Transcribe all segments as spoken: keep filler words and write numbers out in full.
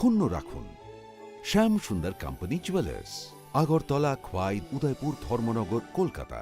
পূর্ণ রাখুন। শ্যাম সুন্দর কোম্পানি জুয়েলার্স, আগরতলা, খোয়াই, উদয়পুর, ধর্মনগর, Kolkata.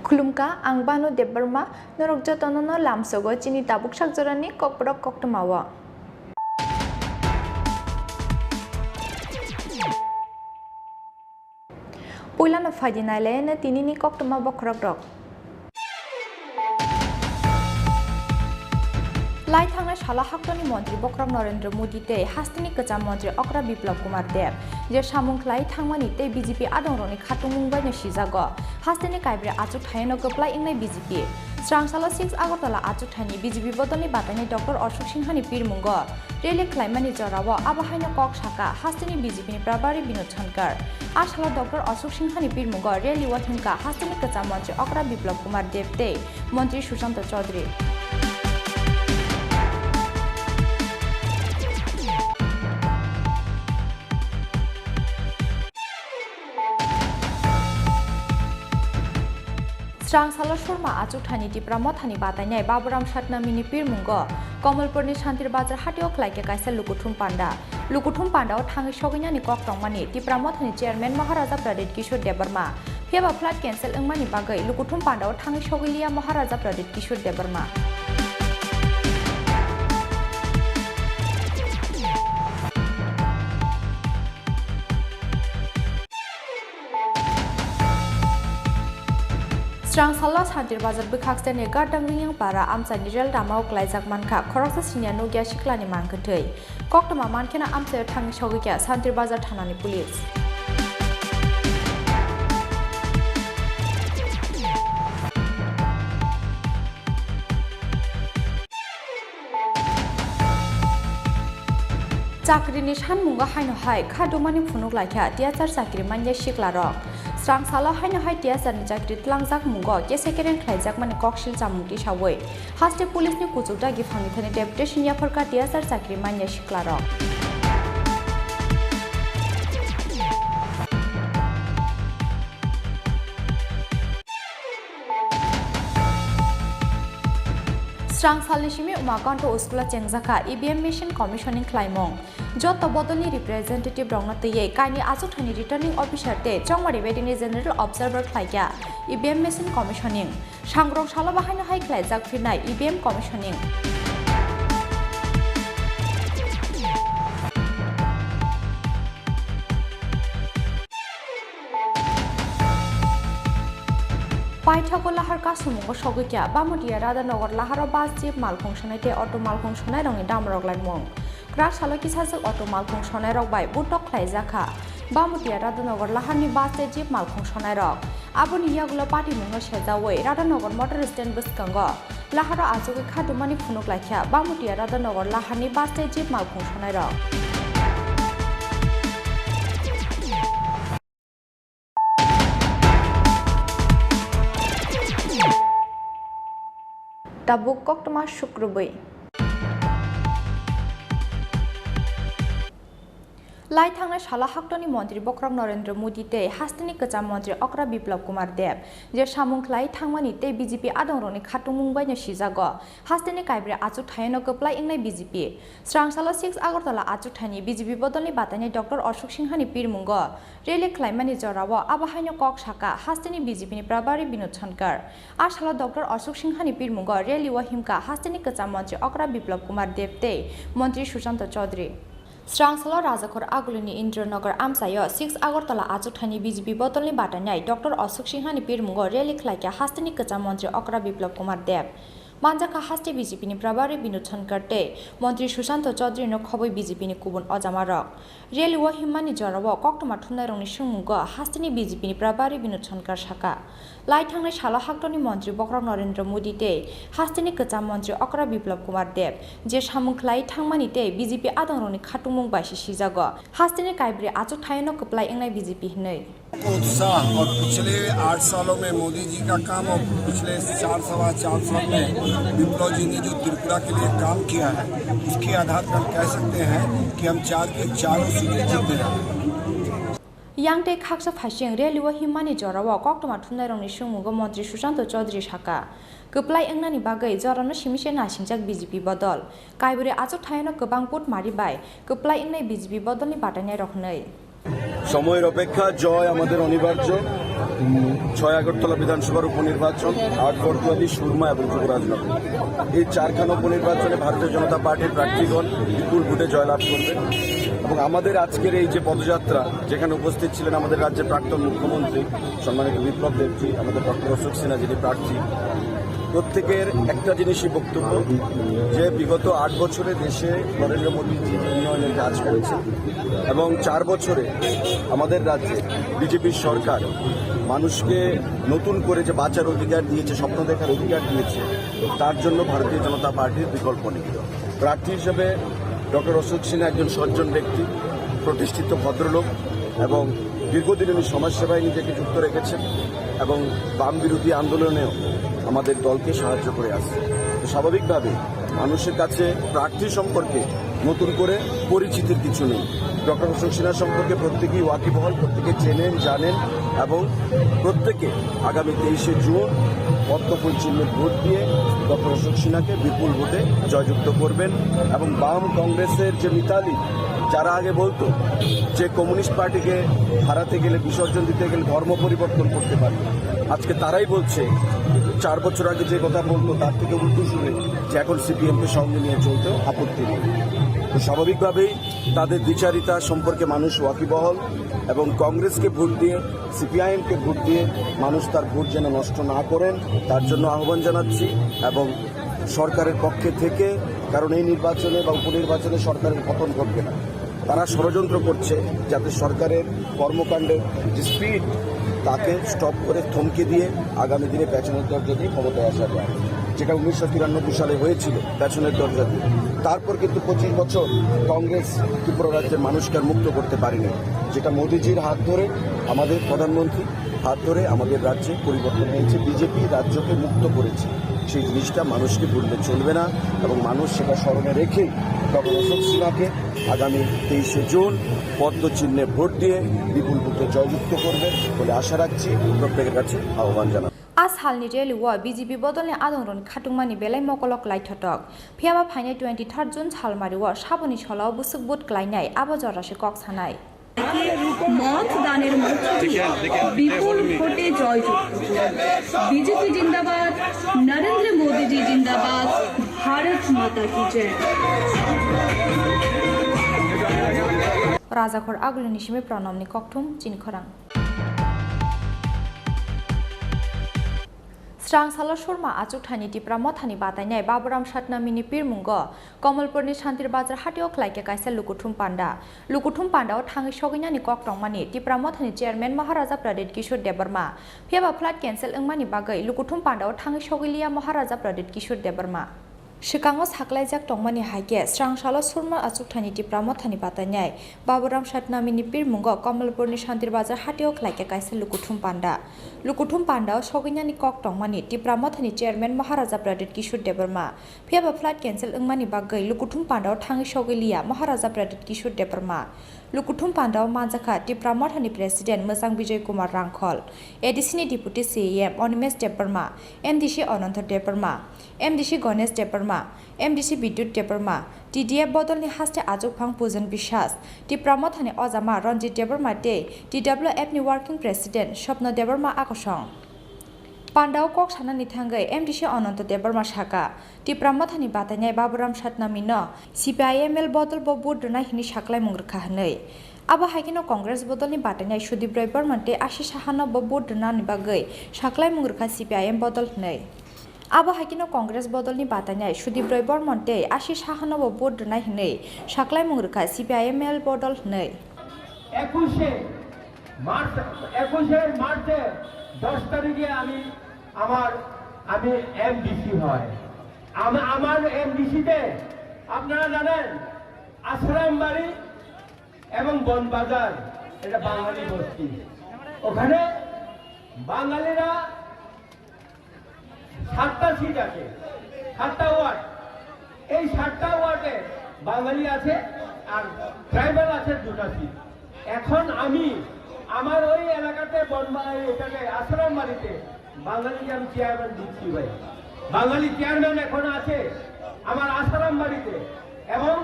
Khulumkha, ang Banu Debbarma, norok jotono no lamsogo chini tabuk sakjorani kokborok koktwmao. Puilano phaidi nailaino tinini koktwma bokhorokrok. Lai thangnai salo haktoni montri bokhorok Narendra Modi tei hasteni kwcham montri okra Biplab Kumar Deb je samung khlai thangmani tei B J P adongrokni khatungmung baino sijago. Hasteni kaibrwi achukthayano kwplai wngnai B J P. Srangsalo six Agartala achukthayni B J P bodolni batainai Doctor Ashok Singhani pirmungo rally khlaimani jorao abo haino kok saka hasteni B J P ni Prabhari Binod Shankar. A salo Doctor Ashok Singhani pirmungo rally o himkha hasteni kwcham montri okra Biplab Kumar Deb tei montri Sushanta Chaudhary. Srangsalo Surma achukthani Tipra Mothani batainai Baburam Satnamini pirmungo Kamalpurni Santir Bazar hatio khlaikha kaisa lukuthum panda. Lukuthum pandao thangwi sogwinani kok tongmani Tipra Mothani Chairman Maharaja Pradyut Kishore Debbarma. Phiya ba flight cancel wngmani bagwi lukuthum pandao thangwi sogwiliya Maharaja Pradyut Kishore Debbarma. Srangsalo Santir Bazar bwkhaksteni Gardang Ringyang Para amchaini rel ramao klaijak mankha khoroksa siniya nukya siklani mangkwthwi. Koktwma mankheno amchaio thangwi sogwikha Santir Bazar thanani police. Chakrini sanmungo haino hai kha dumani phunuk laikha T S R chakri manya siklarok. Srangsalo haino hai T S R ni chakri tlangjak mungo kesekereng khlaijakmani koksil chamung tisawi haste police ni kuchuk dagi phangni thani deputation yapharkha T S R chakri manya siklarok. Srangsalni simi Umakanto School-o chengjakha E V M machine commissioning khlaimung. Joto bodolni representative rokno twiwi kaini achukthani returning officer tei Chongmari Bedini general observer khlaikha E V M machine commissioning. Sangrong salo bahaino hai khlaijak phirnai E V M commissioning. Paithago lahar kasumungo sogwikha Bamutiya Radhanagar laharo bus jeep malkhung sonai tei auto malkhung sonairokni damrok laimung. Kwrak salo kisajak auto malkhung sonairok bai butok khlaijakha Bamutiya Radhanagar laharni bus tei jeep malkhung sonairok. Aboni yagulo patimungno sejawi Radhanagar motor stand bwskango laharo achugwi kha dumani phunuk laikha Bamutiya Radhanagar laharni bus tei jeep malkhung sonairok. Tabuk koktwma sukrubwi. Lai thangnai salo haktoni montri bokhorok Narendra Modi tei hasteni kwcham montri okra Biplab Kumar Deb je samung khlai thangmani tei B J P adongrokni khatungmung baino sijago. Hasteni kaibrwi achukthayano kwplai wngnai B J P. Srangsalo six Agartala achukthayni B J P bodolni batainai Doctor Ashok Singhani pirmungo rally khlaimani jorao abo haino kok saka hasteni B J P ni Prabhari Binod Shankar. A salo Doctor Ashok Singhani pirmungo rally o himkha hasteni kwcham montri okra Biplab Kumar Deb tei montri Sushanta Chaudhary. Srangsalo Rajakhor agulini Indranagar amchaio six Agartala achukthayni B J P bodolni batainai Doctor Ashok Singhani pirmungo rally khlaikha hasteni kwcham montri okra Biplab Kumar Deb. Manjakha haste B J P ni Prabhari Binod Shankar tei Montri Sushanta Chaudhary no khobwi B J P ni kubun ojamarok. Rally o himmani jorao koktwma thumnairokni swngmungo hasteni B J P ni Prabhari Binod Shankar sakha, lai thangnai salo haktorni montri bokhorok Narendra Modi tei hasteni kwcham montri okra Biplab Kumar Deb je samung khlai thangmani tei B J P adongrokni khatungmung bai se sijago, hasteni kaibrwi achukthayano kwplai wngnai B J P hinwi. उत्साह और पिछले आठ सालों में मोदी जी का काम और पिछले चार, सवा चार साल में विप्लव जी ने जो त्रिपुरा के लिए काम किया है, उसके आधार पर हम कह सकते हैं कि हम चार के चारों सीटें जीतने जा रहे हैं। Yang tei khaksa phaising rally o himmani jorao koktwma thumnairokni swngmungo Montri Sushanta Chaudhary sakha, kwplai wngnani bagwi jorano simi se nasingjak B J P bodol. Kaibrwi achukthayano kwbang vote mari bai kwplai wngnai B J P bodolni batainairok hinwi. সময়ের অপেক্ষা, জয় আমাদের অনিবার্য। ছয় আগরতলা বিধানসভার উপনির্বাচন, আট বরদোয়ালি, সুরমা এবং যুবরাজনগর, এই চারখানা উপনির্বাচনে ভারতীয় জনতা পার্টির প্রার্থীগণ বিপুল ভোটে জয়লাভ করবেন। এবং আমাদের আজকের এই যে পদযাত্রা, যেখানে উপস্থিত ছিলেন আমাদের রাজ্যের প্রাক্তন মুখ্যমন্ত্রী সম্মানিত বিপ্লব দেবজি, আমাদের ডক্টর অশোক সিনহা যিনি প্রার্থী, প্রত্যেকের একটা জিনিসই বক্তব্য যে বিগত আট বছরে দেশে নরেন্দ্র মোদীজি যে উন্নয়নের কাজ করেছে এবং চার বছরে আমাদের রাজ্যে বিজেপির সরকার মানুষকে নতুন করে যে বাঁচার অধিকার দিয়েছে, স্বপ্ন দেখার অধিকার দিয়েছে, তার জন্য ভারতীয় জনতা পার্টির বিকল্প নেই। প্রার্থী হিসেবে ডক্টর অশোক সিনহা একজন সজ্জন ব্যক্তি, প্রতিষ্ঠিত ভদ্রলোক এবং দীর্ঘদিন উনি সমাজসেবায় নিজেকে যুক্ত রেখেছেন এবং বাম বিরোধী আন্দোলনেও আমাদের দলকে সাহায্য করে আসছে। তো স্বাভাবিকভাবে মানুষের কাছে প্রার্থী সম্পর্কে নতুন করে পরিচিতির কিছু নেই। ডক্টর অশোক সিনহা সম্পর্কে প্রত্যেকেই ওয়াকিবহাল, প্রত্যেকে চেনেন, জানেন এবং প্রত্যেকে আগামী তেইশে জুন পদ্মফুল চিহ্নে ভোট দিয়ে ডক্টর অশোক সিনহাকে বিপুল ভোটে জয়যুক্ত করবেন। এবং বাম কংগ্রেসের যে মিতালি, যারা আগে বলতো যে কমিউনিস্ট পার্টিকে হারাতে গেলে, বিসর্জন দিতে গেলে ধর্ম পরিবর্তন করতে পারে, আজকে তারাই বলছে, চার বছর আগে যে কথা বলতো তার থেকে উল্টো সুরে, যে এখন সিপিএমকে সঙ্গে নিয়ে চলতেও আপত্তি নেই। তো স্বাভাবিকভাবেই তাদের দ্বিচারিতা সম্পর্কে মানুষ ওয়াকিবহাল এবং কংগ্রেসকে ভোট দিয়ে, সিপিআইএমকে ভোট দিয়ে মানুষ তার ভোট যেন নষ্ট না করেন, তার জন্য আহ্বান জানাচ্ছি। এবং সরকারের পক্ষে থেকে, কারণ এই নির্বাচনে বা উপনির্বাচনে সরকারের পতন ঘটবে না, তারা ষড়যন্ত্র করছে যাতে সরকারের কর্মকাণ্ডের যে স্পিড, তাকে স্টপ করে থমকে দিয়ে আগামী দিনে পেছনের দরজা দিয়ে ক্ষমতায় আসা যায়, যেটা উনিশশো তিরানব্বই সালে হয়েছিল পেছনের দরজা দিয়ে। তারপর কিন্তু পঁচিশ বছর কংগ্রেস ত্রিপুরা রাজ্যের মানুষকে আর মুক্ত করতে পারেনি, যেটা মোদিজির হাত ধরে, আমাদের প্রধানমন্ত্রী হাত ধরে আমাদের রাজ্যে পরিবর্তন হয়েছে, বিজেপি রাজ্যকে মুক্ত করেছে। সেই জিনিসটা মানুষকে ভুললে চলবে না এবং মানুষ সেটা স্মরণে রেখেই ডক্টর অশোক সিনহাকে আগামী তেইশে জুন পদ্ম চিহ্নে ভোট দিয়ে বিপুল ভোটে জয়যুক্ত করবে বলে আশা রাখছি, প্রত্যেকের কাছে আহ্বান জানাচ্ছি। A salni rally o B J P bodolni adongrokni khatungmani belai mokolo kwlai thotok. Phiyaba phainai twenty third June salmari o saboni solo bwswk vote kwlainai abo jorase kok sanai. মত দানের মধ্য দিয়ে বিপুল ভোটে জয়যুক্ত করুন। বিজেপি জিন্দাবাদ, নরেন্দ্র মোদীজি জিন্দাবাদ, ভারত মাতা কি জয়। Rajakhor Agulini simi Pranamni kokthum chini khorang. Srang salo Surma achukthani Tipra Mothani batainai Baburam Satnamini pirmungo Kamalpurni Santir Bazar hatio khlaikha kaisa lukuthum panda. Lukuthum pandao thangwi sogwinani kok tongmani Tipra Mothani Chairman Maharaja Pradyut Kishore Debbarma. Phiyaba flight cancel wngmani bagwi lukuthum pandao thangwi sogwiliya Maharaja Pradyut Kishore Debbarma. Swkango saklaijak tongmani hai khe, srang salo Surma achukthani Tipra Mothani batainai Baburam Satnamini pirmungo Kamalpurni Santir Bazar hatio khlaikha kaisa lukuthum panda. Lukuthum pandao sogwinani kok tongmani Tipra Mothani Chairman Maharaja Pradyut Kishore Debbarma. Phiyaba flight cancel wngmani bagwi lukuthum pandao thangwi sogwiliya Maharaja Pradyut Kishore Debbarma. Lukuthum pandao manjakha Tipra Mothani President Mwchang Bijoy Kumar Rangkhol, A D C ni Deputy C E M Animesh Debbarma, M D C Ananta Debbarma, M D C Ganesh Debbarma, M D C Bidyut Debbarma, T D F bodolni haste achukphang Pujan Biswas, Tipra Mothani ojama Ranjit Debbarma tei T W F ni Working President Swapna Debbarma akosong. Pandao kok sanani thangwi M D C Ananta Debbarma sakha, Tipra Mothani batainai Baburam Satnamino C P I M L bodol bo vote rwna hwnwi saklaimung rwkha hwnwi. Abo hai kheno Congress bodolni batainai Sudip Roy Barman tei Ashish Sahano bo vote rwnani bagwi saklaimung rwkha C P I M bodol hwnwi. Abo hai kheno Congress bodolni batainai Sudip Roy Bormon tei Ashish Sahanobo vote rwnai hwnwi saklaimung rwkha C P I M L bodol hwnwi. একুশে মার্চ, একুশে মার্চে দশ তারিখে আমি আমার আমি এমডিসি হয়। আম- আমার এমডিসিতে আপনারা জানেন আশ্রমবাড়ি এবং বনবাজার, এটা বাঙালি বস্তি। ওখানে বাঙালিরা সাতটা সিট আছে, সাতটা ওয়ার্ড। এই সাতটা ওয়ার্ডে বাঙালি আছে আর ট্রাইবাল আছে দুটা সিট। এখন আমি আমার ওই এলাকাতে বনবা- এটাকে আশ্রম বাড়িতে বাঙালিকে আমি চেয়ারম্যান দিচ্ছি ভাই। বাঙালি চেয়ারম্যান এখন আছে আমার আশ্রম বাড়িতে এবং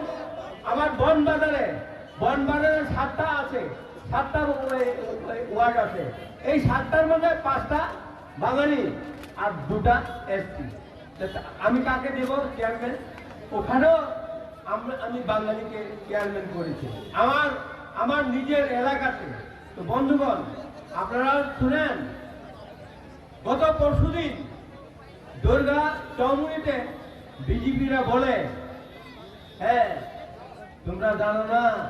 আমার বন বাজারে, বন বাজারে সাতটা আছে, সাতটা ওয়ার্ড আছে। এই সাতটার মধ্যে পাঁচটা বাঙালি আর দুটা এসটি। আমি কাকে দেব চেয়ারম্যান? ওখানেও আমরা আমি বাঙালিকে চেয়ারম্যান করেছি আমার আমার নিজের এলাকাতে। তো বন্ধুগণ, আপনারা শুনেন, গত পরশুদিন দুর্গা চৌমুহনীতে বিজেপিরা বলে, হ্যাঁ, তোমরা জানো না,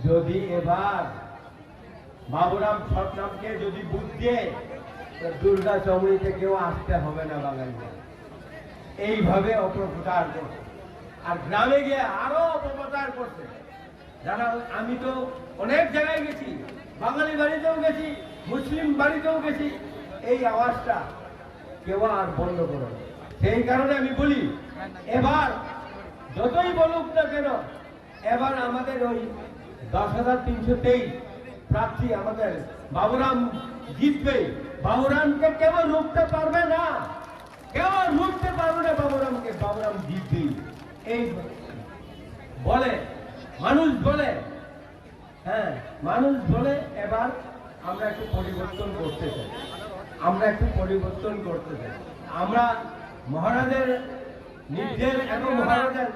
যদি এবার বাবুরাম ছটনামকে যদি ভোট দিয়ে, তো দুর্গা চৌমুহনীতে কেউ আসতে হবে না বাঙালিরা। এইভাবে অপপ্রচার করছে, আর গ্রামে গিয়ে আরো অপপ্রচার করছে। যারা ওই, আমি তো অনেক জায়গায় গেছি, বাঙালি বাড়িতেও গেছি, মুসলিম বাড়িতেও গেছি, এই আওয়াজটা কেউ আর বন্ধ করে না। সেই কারণে আমি বলি, এবার যতই বলুক না কেন, এবার আমাদের ওই দশ হাজার তিনশো তেইশ প্রার্থী আমাদের বাবুরাম জিতবে। বাবুরামকে কেউ রুখতে পারবে না, কেউ রুখতে পারবে না বাবুরামকে। বাবুরাম জিতবে। এই বলে, মানুষ বলে, হ্যাঁ, মানুষ বলে এবার আমরা একটু পরিবর্তন করতে চাই, আমরা একটু পরিবর্তন করতে চাই। আমরা মহারাজের নির্দেশ এবং মহারাজের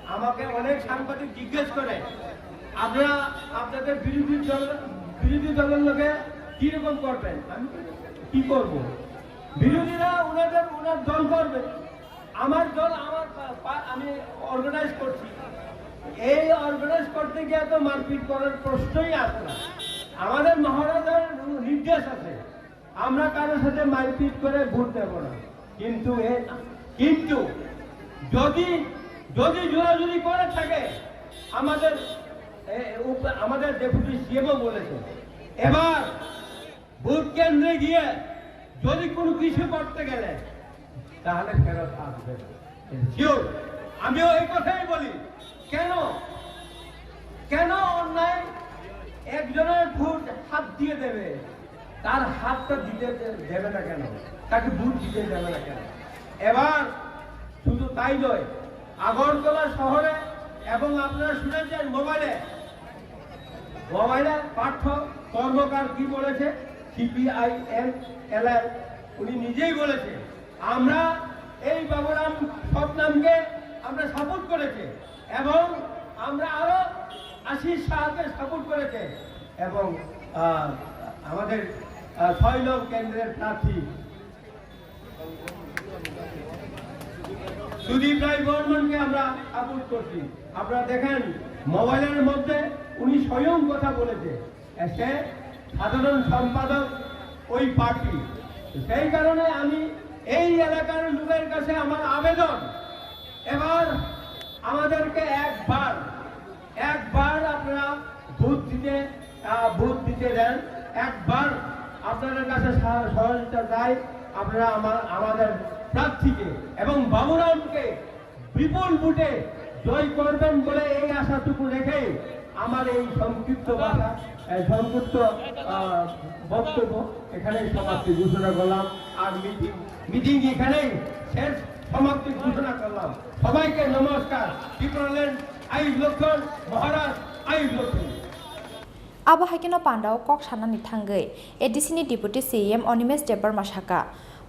আমাকে অনেক সাংবাদিক জিজ্ঞেস করে, "আপনারা আপনাদের বিরোধী দল, বিরোধী দলের লোকে কিরকম করবেন?" আমি কি করব? বিরোধীরা ওনাদের, ওনার দল করবে। আমার দল, আমার পা-, পা-, আমি অর্গানাইজ করছি। এই অর্গানাইজ করতে গিয়ে তো মারপিট করার প্রশ্নই আসে না। আমাদের মহারাজার নির্দেশ আছে, আমরা কারোর সাথে মারপিট করে ভোট দেব না। কিন্তু এ, কিন্তু যদি, যদি জোরাজুরি করে থাকে, আমাদের, এ, উপ-, আমাদের ডেপুটি সিএমও বলেছে, এবার ভোট কেন্দ্রে গিয়ে যদি কোনো কিছু করতে গেলে তাহলে ফেরত আসবে না। শিওর, আমিও এই কথাই বলি। কেন, কেন অন্যায় একজনের ভোট হাত দিয়ে দেবে, তার হাতটা দিতে দে-, দেবে না কেন, তাকে ভোট দিতে দেবে না কেন? এবার শুধু তাই নয়, আগরতলা শহরে এবং আপনারা শুনেছেন মোবাইলে, মোবাইলে পার্থ কর্মকার কি বলেছে, সিপিআইএম এলআর, উনি নিজেই বলেছে, আমরা এই বাবুরাম সতনামকে আমরা সাপোর্ট করেছে এবং আমরা আরো আশিস শাহকে সাপোর্ট করেছে এবং, আহ, আমাদের, আহ, ছয় নং কেন্দ্রের প্রার্থী সুদীপ রায় বর্মনকে আমরা সাপোর্ট করছি। আপনারা দেখেন, মোবাইলের মধ্যে উনি স্বয়ং কথা বলেছে, সে সাধারণ সম্পাদক ওই পার্টি। সেই কারণে আমি এই এলাকার লোকের কাছে আমার আবেদন, এবার আমাদেরকে একবার, একবার আপনারা ভোট দিতে, আহ, ভোট দিতে দেন। একবার আপনাদের কাছে সহ-, সহযোগিতা চাই, আপনারা আমার, আমাদের প্রার্থীকে এবং বাবুরামকে বিপুল ভোটে জয় করবেন বলে এই আশাটুকু রেখে আমার এই সংক্ষিপ্ত ভাষা, এই সংক্ষিপ্ত, আহ, বক্তব্য এখানেই সমাপ্তি ঘোষণা করলাম। আর মিটিং, মিটিং এখানেই শেষ, সমাপ্তি ঘোষণা করলাম। সবাইকে নমস্কার। ত্রিপুরাল্যান্ড আয়ুষ লক্ষণ, মহারাজ আয়ুষ লক্ষণ। Abo hai kheno pandao kok sanani thangwi A D C ni Deputy C E M Animesh Debbarma saka,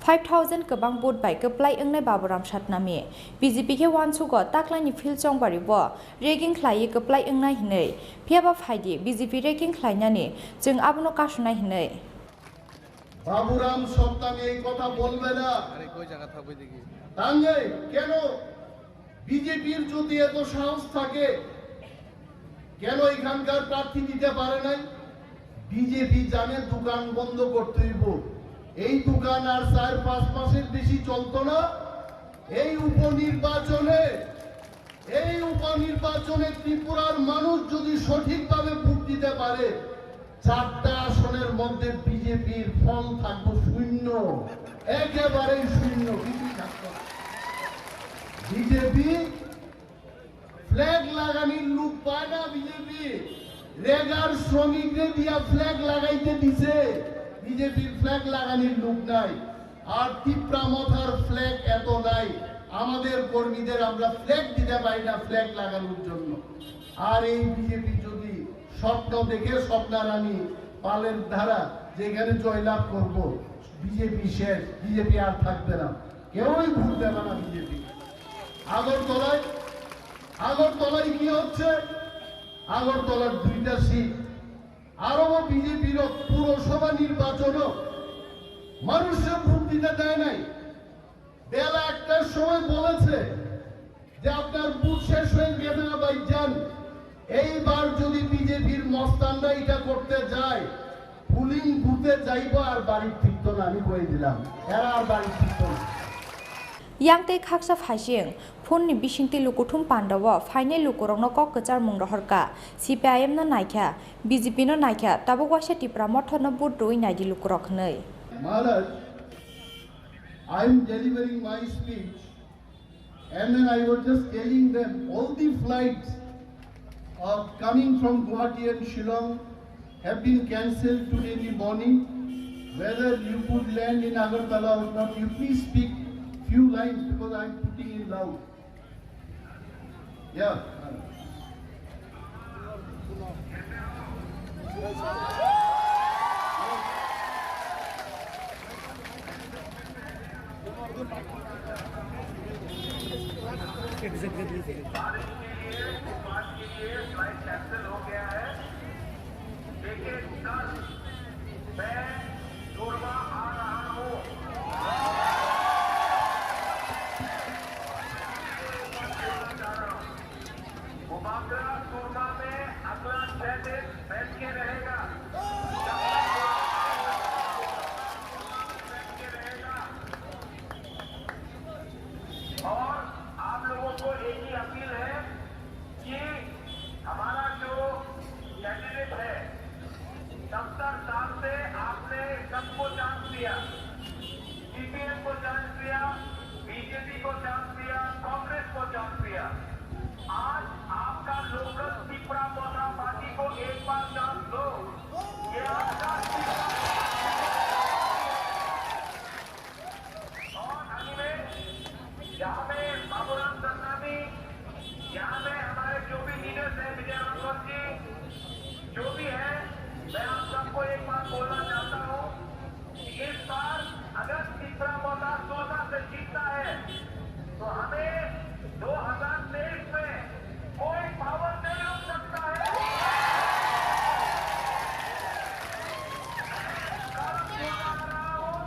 five thousand kwbang vote bai kwplai wngnai Baburam Satnami. B J P khe uansugo taklaini field chongbario rigging khlaiwi kwplai wngnai hwnwi, phiyaba phaidi B J P rigging khlainani, chwng abono kasunai hwnwi. Baburam সত্তা নিয়ে এই কথা বলবে না। আরে, কই জায়গা থাকবে দেখি। তাহলে কেন বিজেপির যদি এত সাহস থাকে, কেন এখানকার প্রার্থী দিতে পারে নাই? বিজেপি জানে দোকান বন্ধ করতে হইব। এই দোকান আর চার পাঁচ মাসের বেশি চলতো না। এই উপনির্বাচনে, এই উপনির্বাচনে ত্রিপুরার মানুষ যদি সঠিকভাবে ভোট দিতে পারে, চারটা আসনের মধ্যে বিজেপির ফল থাকবে শূন্য, একেবারেই শূন্য, কিছুই থাকতো না। বিজেপি ফ্ল্যাগ লাগানির লুক পায় না বিজেপি। রেগার শ্রমিকরে দিয়া ফ্ল্যাগ লাগাইতে দিছে, বিজেপির ফ্ল্যাগ লাগানির লুক নাই। আর তিপ্রা মথার ফ্ল্যাগ এত নাই, আমাদের কর্মীদের আমরা ফ্ল্যাগ দিতে পারি না ফ্ল্যাগ লাগানোর জন্য। আর এই বিজেপি যদি স্বপ্ন দেখে, স্বপ্নারানী পালের ধারা, যেখানে জয়লাভ করব, বিজেপি শেষ, বিজেপি আর থাকবে না, কেউই ভোট দেবে না বিজেপি। আগরতলায়, আগরতলায় কি হচ্ছে? আগরতলার দুইটা সিট, আরো বিজেপির পুরসভা নির্বাচনও মানুষে ভোট দিতে দেয় নাই। বেলা একটার সময় বলেছে যে আপনার ভোট শেষ হয়ে গেছে না ভাইজান, এইবার যদি বিজেপির মস্তানরা এটা করতে যায়, পুলিং বুথে যাইব আর বাড়ির ফিরত না, আমি কয়ে দিলাম, এরা আর বাড়ির ফিরত না। Yang tei khaksa phaising, phone ni bisingtwi lukuthum pandao phainai lukurokno kok kwcharmung rohorkha, C P I M no naikha, B J P no naikha, tabuk waisa Tipra Motha no vote rwui naidi lukurok hwnwi. Maharaj, I am delivering my speech. And then I was just telling them, all the flights, uh, coming from Guwahati and Shillong have been cancelled today in the morning. Whether you could land in Agartala or not, you please speak few lines because I'm putting in loud. Yeah. बारिश के लिए, बारिश के लिए flight cancel हो गया है, लेकिन कल मैं सुरमा आ रहा हूँ। वो बांद्रा सुरमा में अगला छह दिन बैठ के रहेगा। बैठ के रहेगा। और आप लोगों को एक ही अपील है कि हमारा जो कैंडिडेट है, सत्तर साल से आपने सबको चांस दिया, सीपीएम को चांस दिया, बीजेपी को चांस दिया, कांग्रेस को चांस दिया। आज आपका लोकल तिपरा मोथा पार्टी को एक बार चांस दो। ये आपका और अनिमेश, यहाँ में बाबूराम सरनामी, यहाँ में हमारे जो भी लीडर्स हैं, विजय राघवन जी, जो भी हैं, मैं आप सबको एक बात बोलना चाहता हूँ कि इस बार अगर तिपरा मोथा सुरमा से जीतता है, तो हमें दो हज़ार तेईस में कोई पावर नहीं रोक सकता है। कल बोला रहा हूँ,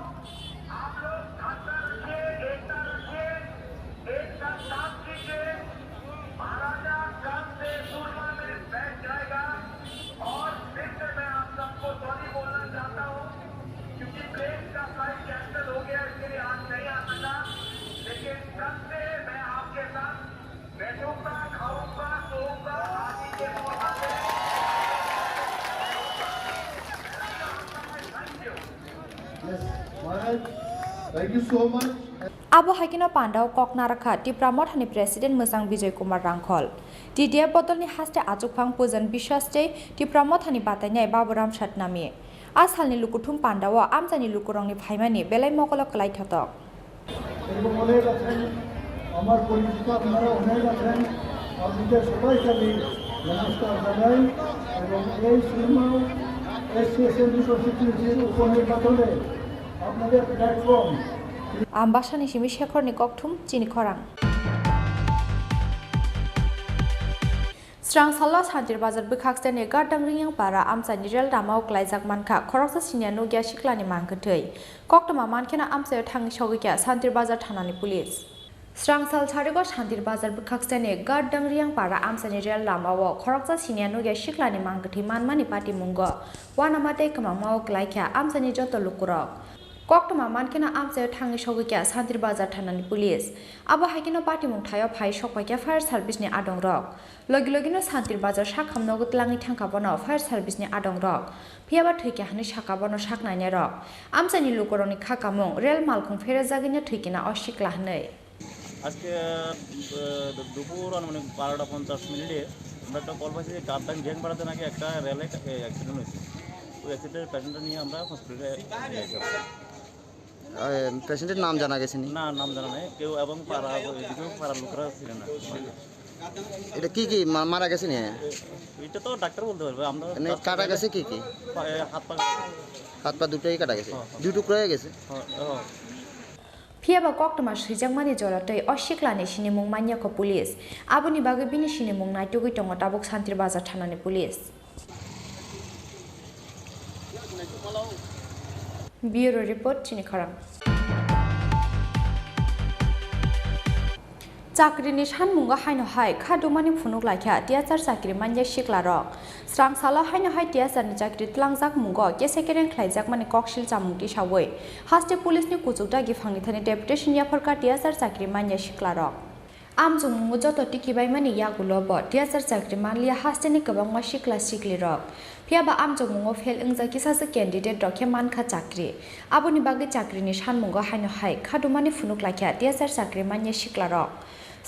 आप लोग भाषा रखिए, एकता रखिए, एक साथ काम कीजिए। महाराजा कल से सुरमा में बैठ जाएगा। और फिर से मैं आप सबको सॉरी बोलना चाहता हूँ, क्योंकि प्लेन का फ्लाइट कैंसिल हो गया, इसके लिए आज नहीं आ सका। लेकिन कल से मैं आपके साथ बैठूंगा, खाऊंगा, सोऊंगा, आदि के मोर्चा पे। Thank you. Yes, Maharaj, thank you so much. Abo hai kheno pandao kok narwkha Tipra Mothani President Mwchang Bijoy Kumar Rangkhol, T D F bodolni haste achukphang Pujan Biswas tei Tipra Mothani batainai Baburam Satnami. A salni lukuthum pandao amchaini lukurokni phaimani belai mokolo kwlai thotok. এবং অনেক আছেন, আমার পরিচিত আপনারা অনেক আছেন। আপনাদের সবাইকে আমি নমস্কার জানাই এবং এই সুরমা এসসি এসএমপি কনস্টিটিউয়েন্সির উপনির্বাচনে আপনাদের platform Ambasani simi Shekharni kokthum chini khorang. Srangsalo Santir Bazar bwkhaksteni Gardang Ringyang para amchaini rel lamao klaijak mankha khoroksa siniya nukya siklani mangkwthwi. Koktwma mankheno amchaio thangwi sogwikha Santir Bazar thanani police. Srangsal sarigo Santir Bazar bwkhaksteni Gardang Ringyang para amchaini rel lamao khoroksa siniya nukya siklani mangkwthwi manmani patimungo uanama tei kwmangmao klaikha amchaini joto lukurok. Koktwma mankheno amchaio thangwi sogwikha Santir Bazar thanani police. Abo haikheno patimung thaio phai sokpaikha fire service ni adongrok. Logi logino Santir Bazar sakham nogo tlangwi thangkha bono fire service ni adongrok. Phiyaba thwikha hwnwi sakha bono saknainairok. Amchaini lukurokni kha kamung rel malkhung pherejagwino thwikha o sikla hwnwi. আজকে আহ, দুপুর আনুমানিক বারোটা পঞ্চাশ মিনিটে আমরা একটা কল পাইছি যে গাদ্দান গ্যাং পাড়াতে নাকি একটা রেলে অ্যাক্সিডেন্ট হয়েছে। ওই অ্যাক্সিডেন্টের পেশেন্টটা নিয়ে আমরা হসপিটালে নিয়ে আসি। আহ, পেশেন্টের নাম জানা গেছে নি? না, নাম জানা নেই কেউ, এবং পাড়া এদিকেও পাড়ার লোকেরা ছিলেন না। এটা কি কি মা-, মারা গেছে নি? এটা তো ডাক্তার বলতে পারবে, আমরা মানে কাটা গেছে কি কি? পা-, এ, হাত পা। হাত পা দুটোই কাটা গেছে? হ্যাঁ, হ্যাঁ। দুই টুকরো হয়ে গেছে? হ্যাঁ, হ্যাঁ। Phiyaba koktwma swijakmani jora tei o siklani sinimung manya kho police. Aboni bagwi bini sinimung naitugwi tongo tabuk Santir Bazar thanani police. Bureau report, chini khorang. Chakrini sanmungo haino hai kha dumani phunuk laikha T S R chakri manya siklarok. Srangsalo haino hai T S R ni chakri tlangjak mungo kesekereng khlaijakmani koksil chamung tisawi haste police ni kuchuk dagi phangni thani deputation yapharkha T S R chakri manya siklarok. Amchukmungo joto tikibaimani yagulo bo T S R chakri manliya hasteni kwbangma sikla siklirok. Phiyaba amchukmungo fail wngjak kisasa candidate rok khe mankha chakri. Aboni bagwi chakrini sanmungo haino hai kha dumani phunuk laikha T S R chakri manya siklarok.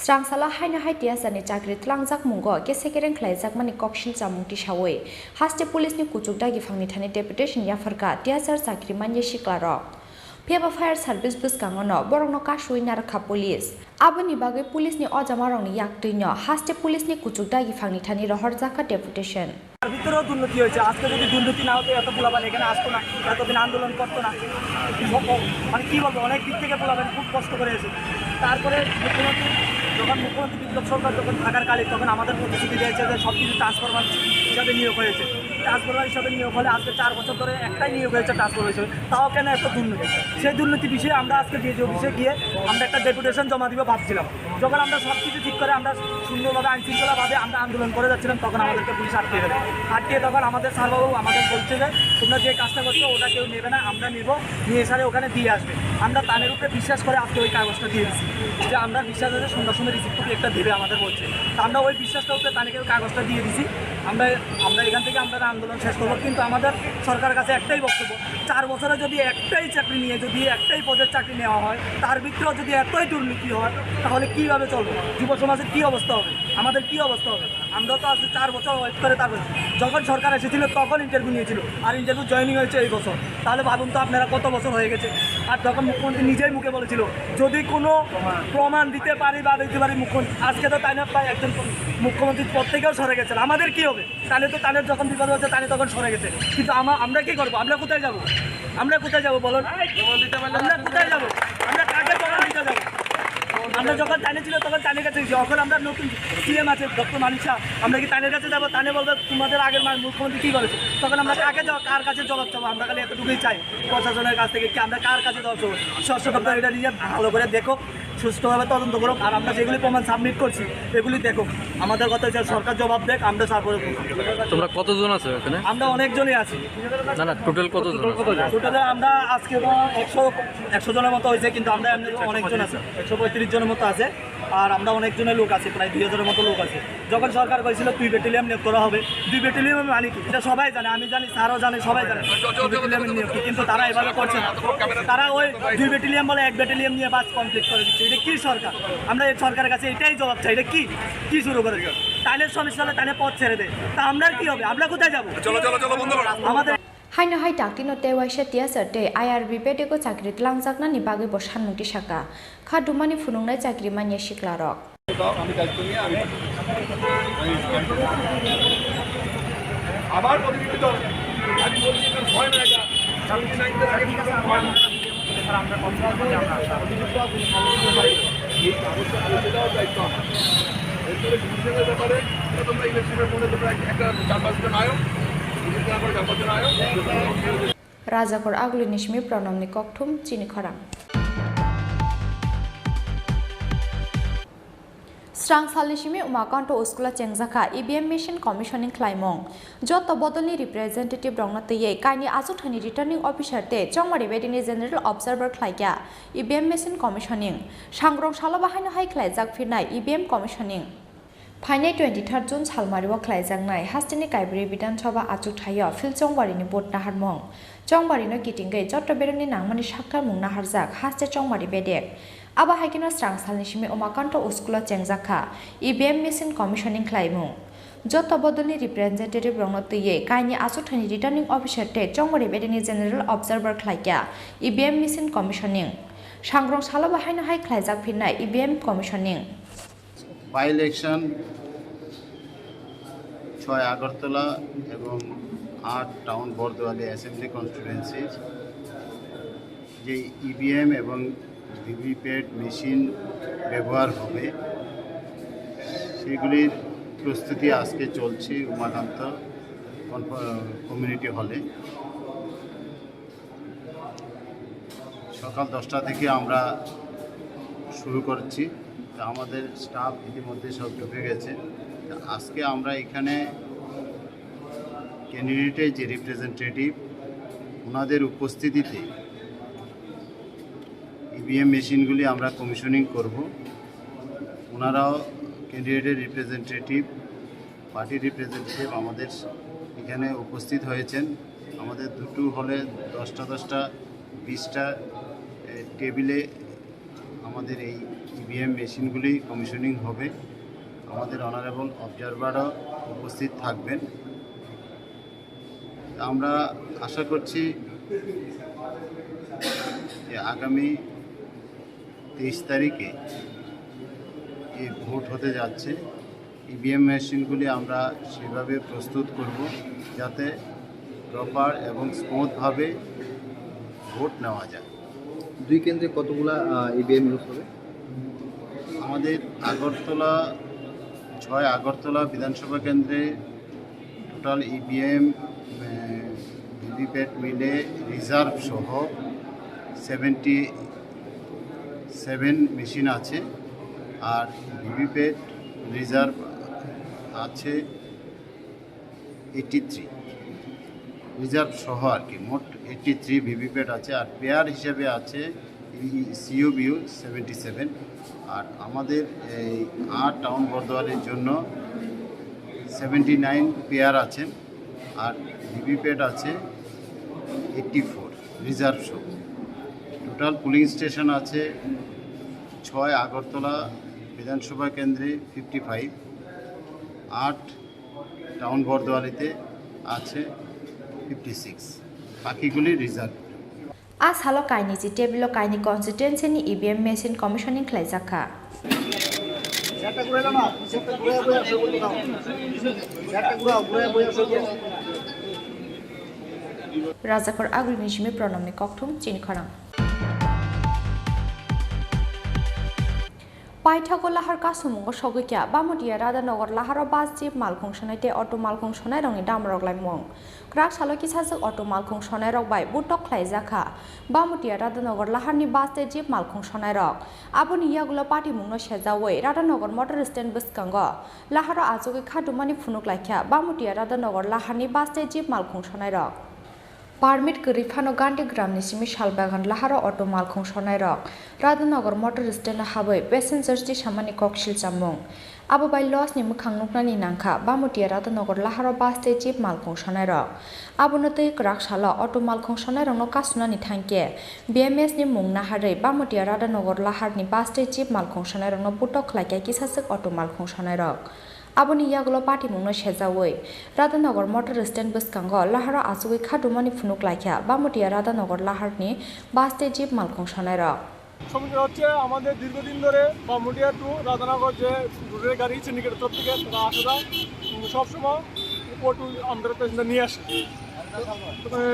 Srangsalo haino hai T S R ni chakri tlangjak mungo kesekereng khlaijakmani koksil chamung tisawi haste police ni kuchuk dagi phangni thani deputation yapharkha T S R chakri manya siklarok. Phiyaba fire service bwskango no borokno kasui narwkha police. Aboni bagwi police ni ojamarokni yaktwino haste police ni kuchuk dagi phangni thani rohorjakha deputation. তার ভিতরেও দুর্নীতি হয়েছে। আজকে যদি দুর্নীতি না হতো, এত পোলাপান এখানে আসতো না, এতদিন আন্দোলন করতো না। সব, মানে, কি বলবো, অনেক দিক থেকে পোলাপান খুব কষ্ট করে এসেছে। তারপরে মুখ্যমন্ত্রী, যখন মুখ্যমন্ত্রী বিপ্লব সরকার যখন থাকার কালে, তখন আমাদের প্রতিশ্রুতি দিয়েছে যে সব কিছু ট্রান্সফরমার হিসাবে নিয়োগ হয়েছে। ট্রান্সফরমার হিসাবে নিয়োগ হলে আজকে চার বছর ধরে একটাই নিয়োগ হয়েছে ট্রান্সফরমার হিসেবে, তাও কেন এত দুর্নীতি? সেই দুর্নীতি বিষয়ে আমরা আজকে ডিএসি অফিসে গিয়ে আমরা একটা ডেপুটেশন জমা দিব ভাবছিলাম। যখন আমরা সব কিছু ঠিক করে আমরা সুন্দরভাবে আইন শৃঙ্খলাভাবে আমরা আন্দোলন করে যাচ্ছিলাম, তখন আমাদেরকে পুলিশ আটকে দেয়। আটকে তখন আমাদের স্যারবাবু আমাদের বলছে যে, "তোমরা যে কাজটা করছো ওটা কেউ নেবে না, আমরা নিব, নিয়ে এসে ওখানে দিয়ে আসবে।" আমরা তানের উপরে বিশ্বাস করে আজকে ওই কাগজটা দিয়ে দিচ্ছি, যে আমরা বিশ্বাস আছে সন্ধ্যার সময় রিসিভ কপি একটা দেবে আমাদের বলছে। তো আমরা ওই বিশ্বাসটা উপরে তানে কেউ কাগজটা দিয়ে দিছি। আমরা, আমরা এখান থেকে আমরা আন্দোলন শেষ করবো, কিন্তু আমাদের সরকারের কাছে একটাই বক্তব্য, চার বছরে যদি একটাই চাকরি নিয়ে, যদি একটাই পদের চাকরি নেওয়া হয়, তার ভিতরেও যদি এতই দুর্নীতি হয়, তাহলে কিভাবে চলবো? যুব সমাজের কি অবস্থা হবে? আমাদের কি অবস্থা হবে? আমরা তো আজকে চার বছর ওয়েট করে, তারপরে যখন সরকার এসেছিল তখন ইন্টারভিউ নিয়েছিল, আর ইন্টারভিউ জয়েনিং হয়েছে এই বছর। তাহলে ভাবুন তো আপনারা কত বছর হয়ে গেছে। আর তখন মুখ্যমন্ত্রী নিজেই মুখে বলেছিল, যদি কোনো প্রমাণ দিতে পারি বা দিতে পারি মুখ্যমন্ত্রী, আজকে তো তাই না প্রায় একজন মুখ্যমন্ত্রী পদ থেকেও সরে গেছেন, আমাদের কি হবে? তাহলে তো তাদের যখন বিপদ হচ্ছে, তাহলে তখন সরে গেছে। কিন্তু আমা-, আমরা কি করবো? আমরা কোথায় যাব? আমরা কোথায় যাব বলুন? আমরা কোথায় যাব? আমরা কাকে জবাব দিতে যাব? আমরা যখন তানে ছিল, তখন তানের কাছে গেছি। এখন আমরা নতুন সিএম আছে ডক্টর মানিক শাহ, আমরা কি তানের কাছে যাবো? তানে বলবে, "তোমাদের আগের মা-, মুখ্যমন্ত্রী কি করেছে?" তখন আমরা কাকে জবাব, কার কাছে জবাব চাবো? আমরা খালি এতটুকুই চাই প্রশাসনের কাছ থেকে, কি আমরা কার কাছে জবাব চাবো? স্বরাষ্ট্র দপ্তর এটা নিয়ে ভালো করে দেখো, সুষ্ঠুভাবে তদন্ত করুক। আর আমরা যেগুলি প্রমাণ সাবমিট করছি, এগুলি দেখো। আমাদের কথা হচ্ছে সরকার জবাব দেখ, আমরা তারপরে করবো। তোমরা কতজন আছো এখানে? আমরা অনেকজনই আছি। না, না, টোটাল কতজন আছো? টোটালে আমরা আজকে তো একশো, একশো জনের মতো হয়েছে, কিন্তু আমরা এমনি অনেকজন আছি, একশো পঁয়ত্রিশ জনের মতো আছে। আর আমরা অনেকজনের লোক আছি, প্রায় দুই হাজারের মতো লোক আছে। যখন সরকার করেছিল দুই ব্যাটালিয়ন নিয়োগ করা হবে, দুই ব্যাটালিয়ন মানে কি? এটা সবাই জানে, আমি জানি, স্যারও জানে, সবাই জানে। দুই ব্যাটালিয়ন নিয়োগ কি? কিন্তু তারা এভাবে করছে না। তারা ওই দুই ব্যাটালিয়ন বলে এক ব্যাটালিয়ন নিয়ে বাস কমপ্লিট করে দিচ্ছে। এটা কি সরকার? আমরা এই সরকারের কাছে এটাই জবাব চাই, এটা কি, কি শুরু করেছে? তাইনের সমস্যা হলে তাইনের পথ ছেড়ে দে। তা আমরা কি হবে? আমরা কোথায় যাবো? চলো, চলো, চলো, বন্ধ করো। আমাদের Haino hai daktino tei waisa T S R tei I R B bedego chakri tlangjaknani bagwi bo sanmung tisaka. Kha dumani phunuknai chakri manya siklarok. দাও, আমি দায়িত্ব নিয়ে আমি, আমি, আমি আমার প্রতিনিধি দল, আমি বলছি, এখানে হয় না এটা। সেভেন্টি নাইন তো আগে ঠিক আছে, হয় না। স্যার, আমরা কনফার্ম হলে আমরা আসবো। এই কাগজটা পৌঁছে দেওয়ার দায়িত্ব আমার। এই ডিভিশনের ব্যাপারে এটা তোমরা ইলেকশনের পরে তোমরা একটা চার পাঁচজন আয়ো, ডিভিশন করে চার পাঁচজন আয়ো। রাজাকর আগুলিনি simi Pranamni kokthum chini khorang. Srang salni simi Umakanto Uskulo chengjakha E V M machine commissioning khlaimung. Joto bodolni representative rokno twiwi kaini achukthani returning officer tei chongmari bedini general observer khlaikha E V M machine commissioning. Sangrong salo bahaino hai khlaijak phirnai E V M commissioning. Phainai twenty-third June salmario khlaijaknai hasteni Kaibri Bidhan Sabha achukthaio field chongbarini vote naharmung. Chongbarino kitingwi joto beremni nangmani saktarmung naharjak haste chongmari bedek. Abo hai kheno srang salni simi Umakanto Uskulo chengjakha E V M machine commissioning khlaimung. Joto bodolni representative rokno twiwi kaini achukthani returning officer tei chongmari bedini general observer khlaikha E V M machine commissioning. Sangrong salo bahaino hai khlaijak phirnai E V M commissioning. By election ছয় আগরতলা এবং আট টাউন বর্দোয়ালি অ্যাসেম্বলি কনস্টিটুয়েন্সির যে ইভিএম এবং VVPAT machine ব্যবহার হবে, সেগুলির প্রস্তুতি আজকে চলছে উমাকান্ত কনফ- কমিউনিটি হলে। সকাল দশটা থেকে আমরা শুরু করছি। তো আমাদের স্টাফ ইতিমধ্যে সব ঢুকে গেছে। তো আজকে আমরা এখানে ক্যান্ডিডেটের যে রিপ্রেজেন্টেটিভ, ওনাদের উপস্থিতিতে ইভিএম মেশিনগুলি আমরা কমিশনিং করব। ওনারাও ক্যান্ডিডেটের রিপ্রেজেন্টেটিভ, পার্টি রিপ্রেজেন্টেটিভ আমাদের এখানে উপস্থিত হয়েছেন। আমাদের দুটো হলে দশটা দশটা বিশটা এ, টেবিলে আমাদের এই ইভিএম মেশিনগুলি কমিশনিং হবে। আমাদের অনারেবল অবজারভারও উপস্থিত থাকবেন। আমরা আশা করছি যে আগামী তেইশ তারিখে এই ভোট হতে যাচ্ছে। ইভিএম মেশিনগুলি আমরা সেভাবে প্রস্তুত করব যাতে প্রপার এবং স্মুথভাবে ভোট নেওয়া যায়। দুই কেন্দ্রে কতগুলা ইভিএম ইউজ হবে? আমাদের আগরতলা, ছয় আগরতলা বিধানসভা কেন্দ্রে টোটাল ইভিএম, ভিভিপ্যাট মিলে রিজার্ভ সহ সেভেন্টি সেভেন মেশিন আছে। আর ভিভিপ্যাট রিজার্ভ আছে এইটটি থ্রি, রিজার্ভ সহ আর কি। মোট এইটটি থ্রি ভিভিপ্যাট আছে। আর পেয়ার হিসেবে আছে সিইউবিইউ সেভেন্টি সেভেন। আর আমাদের এই আট টাউন বর্দোয়ালির জন্য সেভেন্টি নাইন পেয়ার আছেন। আর ভিভিপ্যাট আছে এইটটি ফোর, রিজার্ভ সহ। টোটাল পোলিং স্টেশন আছে ছয় আগরতলা বিধানসভা কেন্দ্রে ফিফটি ফাইভ, আট টাউন বর্দোয়ালিতে আছে ফিফটি সিক্স, বাকিগুলি reserve. A salo kainwi chi table o kainwi constituency ni E V M machine commissioning khlaijakha. Rajakhor Agulini simi Pranamni kokthum chini khorang. Paithago lahar kasumungo sogwi kha, Bamutiya Radhanagar laharo bus jeep malkhung sonai tei auto malkhung sonairokni damrok laimung. Kwrak salo kisajwk auto malkhung sonairok bai butok khlaijakha Bamutiya Radhanagar laharni bus tei jeep malkhung sonairok. Aboni yagulo patimungno sejaui Radhanagar motor stand bwskango laharo achugwi kha dumani phunuk laikha Bamutiya Radhanagar laharni bus tei jeep malkhung sonairok. Permit kwrwi phano Gandhi Gramni simi Salbagan laharo auto malkhung sonairok Radhanagar motor stand-o habwi passengers tisamani kok silchamung. Abo bai loss ni mwkhang nuknani nangkha Bamutiya Radhanagar laharo bus tei jeep malkhung sonairok. Abono twi kwrak salo auto malkhung sonairokno kasunani thangkhe B M S ni mung naharwi Bamutiya Radhanagar laharni bus tei jeep malkhung sonairokno butok khlaikha kisajwk auto malkhung sonairok. Aboni yagulo patimungno sejaui Radhanagar motor stand bwskango laharo achugwi kha dumani phunuk laikha Bamutiya Radhanagar laharni bus tei jeep malkhung sonairok. সমস্যা হচ্ছে আমাদের দীর্ঘদিন ধরে বামুটিয়া টু রাধানগর যে রুটের গাড়ি সিন্ডিকেটের তরফ থেকে তারা আসে না, কিন্তু সবসময় অটো আমাদের প্যাসেঞ্জার নিয়ে আসে। মানে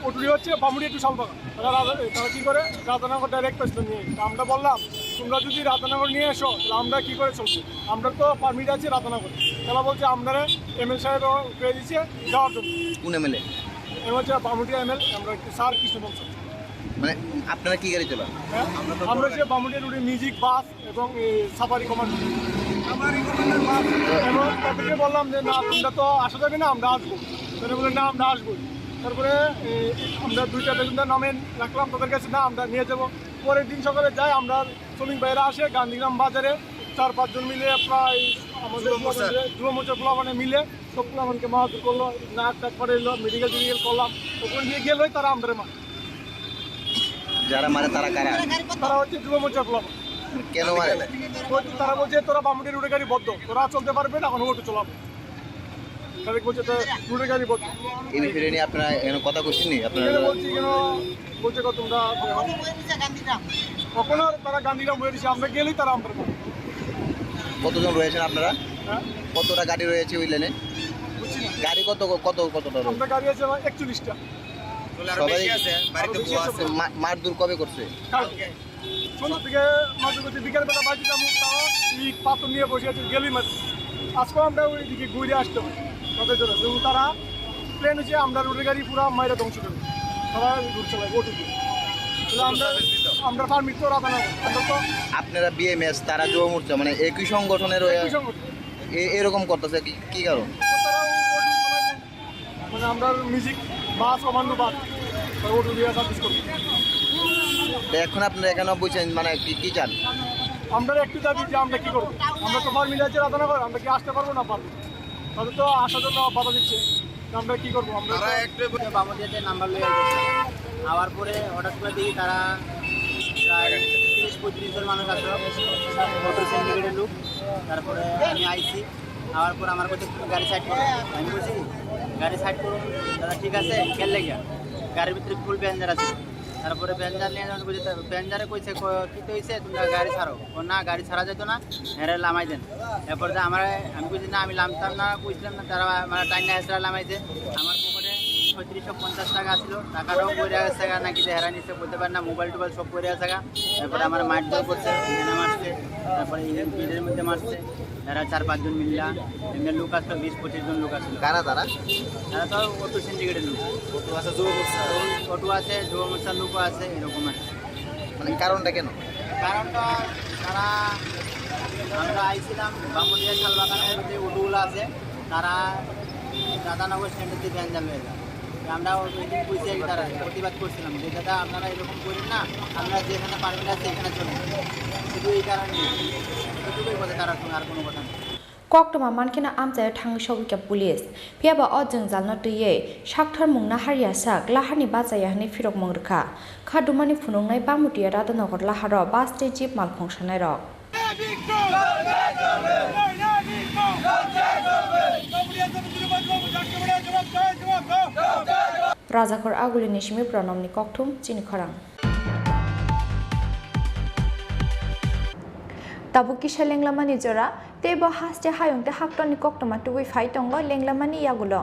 অটোটি হচ্ছে বামুটিয়া টু শালবাগান, তারা রাধা তারা কী করে রাধানগর ডাইরেক্ট প্যাসেঞ্জার নিয়ে যায়। তা আমরা বললাম তোমরা যদি রাধানগর নিয়ে এসো, তাহলে আমরা কি করে চলবো? আমরা তো পারমিট আছে রাধানগর। তারা বলছে, "আপনারা এমএলএ সাহেব উঠে দিচ্ছে যাওয়ার জন্য।" কোন এমএলএ? এমএলএ হচ্ছে বামুটিয়া এমএলএ, আমরা একটু স্যার কিছু বলছেন। মানে, আপনারা কি গাড়ি চালান? হ্যাঁ? আমরা হচ্ছে বামুটিয়া রুটে মিউজিক বাস এবং এই সাফারি কমান্ডো। সাফারি কমান্ডোর বাস। এবং তাদেরকে বললাম যে, "না, তোমরা তো আসা যাবে না, আমরা আসবো।" তারা বলে, "না, আমরা আসবো।" তারপরে, এ, আমরা দুইটা প্যাসেঞ্জার নামে রাখলাম তাদের কাছে, "না, আমরা নিয়ে যাবো।" পরের দিন সকালে যাই আমরা শ্রমিক ভাইরা আসে গান্ধীগ্রাম বাজারে, চার পাঁচজন মিলে প্রায় আমাদের যুব মোর্চা। যুব মোর্চার পোলাপানে মিলে সব পোলাপানকে মারধর করলো, নাক টাক ফাটাইলো, মেডিকেল টেডিকেল করলাম। ওখানে নিয়ে গেলেই তারা আমাদের মারে। যারা মারে তারা কারা? তারা হচ্ছে যুব মোর্চার পোলাপান। কেন মারে? ওই তো তারা বলছে, "তোরা বামুটি রুটে গাড়ি বন্ধ, তোরা চলতে পারবে না, এখন অটো চালাবো।" তারা বলছে, "তোরা রুটে গাড়ি বন্ধ।" এই বিষয়টা নিয়ে আপনারা এখানে কথা কইছেন নি? আপনারা এখানে বলছি কেন, বলছে, "কত তোমরা?" তখনও তারা গান্ধীগ্রাম হয়ে দিচ্ছে, আমরা গেলেই তারা আমরা। কতজন রয়েছেন আপনারা? হ্যাঁ? কতটা গাড়ি রয়েছে ওই লেনে? বুঝছি না। গাড়ি কত, কত, কতটা রয়েছে? আমরা গাড়ি আছে আমার একচল্লিশটা। তাহলে আরো সবাই বেশি আছে, বাড়িতে আরো বেশি বউ আছে। আছে। মা-, মারধর কবে করছে? কালকে। সন্ধ্যার দিকে মারধর করছে, বিকালবেলা বাড়িতে যাবো, তাও ইট পাথর নিয়ে বসে আছে, গেলি মারছে। আজকেও আমরা ওইদিকে ঘুরে আসতে হবে, তাদের জন্য। এবং তারা প্ল্যান হচ্ছে আমরা রুটে গাড়ি পুরা মাইরা ধ্বংস করবো, তারা রুট চালায়, ওটুকু। তাহলে আমরা, আমরা পারমিট তো রাখা না, আমরা তো আপনারা বিএমএস, তারা যুব মোর্চা, মানে একই সংগঠনের হয়ে একই সংগঠন। এ-, এরকম করতেছে কি, কি কারণ? তারা ওটুকু চালায়। মানে আমরা মিউজিক বাস, কমান্ডো বাস, ওটু দিয়ে সার্ভিস করবো। তো এখন আপনারা এখানে বলছেন, মানে কি, কি চান? আমরা একটু দাবি যে আমরা কি করবো, আমরা তো পারমিট আছে রাধানগর, আমরা কি আসতে পারবো না পারবো? তাদের তো আসার জন্য বাধা দিচ্ছে, তো আমরা কি করবো? আমরা তারা তো একটু বামুদিয়াতে নাম্বার লইয়া গেছে। আওয়ার পরে হঠাৎ করে দেখি তারা প্রায় তিরিশ পঁয়ত্রিশ জন মানুষ আসলো, মোটর সিন্ডিকেটের লোক। তারপরে আমি আইছি, আওয়ার পর আমার কাছে, "তুমি গাড়ি সাইড করো।" আমি বলছি, "গাড়ি সাইড করো।" দাদা, ঠিক আছে, গেলে গিয়া গাড়ির ভিতরে ফুল প্যাসেঞ্জার আছে। তারপরে প্যাসেঞ্জার নিয়ে যখন বুঝে, তা প্যাসেঞ্জারে কইছে, ক-, "কি তো হইছে? তোমরা গাড়ি ছাড়ো।" ও, "না, গাড়ি ছাড়া যেত না, হেরে লামাই দেন।" এরপর যে আমরা, আমি কইছি, "না, আমি লামতাম না, কইছিলাম না।" তারা আমার টাইম না হেসরা লামাইছে। আমার পকেটে ছত্রিশশো পঞ্চাশ টাকা ছিল, টাকাটাও পড়ে আছে, টাকা নাকি যে হেরা নিচ্ছে, বলতে পারে না, মোবাইল টোবাইল সব পড়ে আছে। এরপরে আমার মারধর করছে, এখানে মারছে, তারপরে এই গেটের মধ্যে মারছে। তারা চার পাঁচজন মিললা, এমনি লোক আসলো, বিশ পঁচিশ জন লোক আসলো। কারা তারা? তারা তো অটো সিন্ডিকেটের লোক। অটো আছে, জোর করছে। অটো আছে, যুব মোর্চার লোকও আছে, এরকম আর কি। মানে কারণটা কেন? কারণটা তারা, আমরা আইছিলাম বামুনিয়া শালবাগানের যে অটোগুলো আছে, তারা রাধানগর স্ট্যান্ডের দিকে ভ্যান চালু হয়ে যায়। আমরা ওই দিন কইছি এই তারা প্রতিবাদ করছিলাম যে, "দাদা, আপনারা এরকম করেন না, আমরা যেখানে পারমিট আছে এখানে চলুন।" শুধু এই কারণে, এতটুকুই কথা তারা সঙ্গে, আর কোনো কথা নেই। Koktwma mankhe no amchaio thangwi sogwikha police. Phiyaba o jwngjalno twiwi sakthar mungna harya sak laharni bachaya hwnwi phirokmung rwkha. Kha dumani phunuknai Bamutiya Radhanagar laharo bus tei jeep malkhung sanairok. Rajakhor Agulini simi Pranamni kokthum chini khorang. Tabuk kisa lenglamani jora, tei bo haste hayung tei haktorni koktwma tubui phai tongo lenglamani yagulo.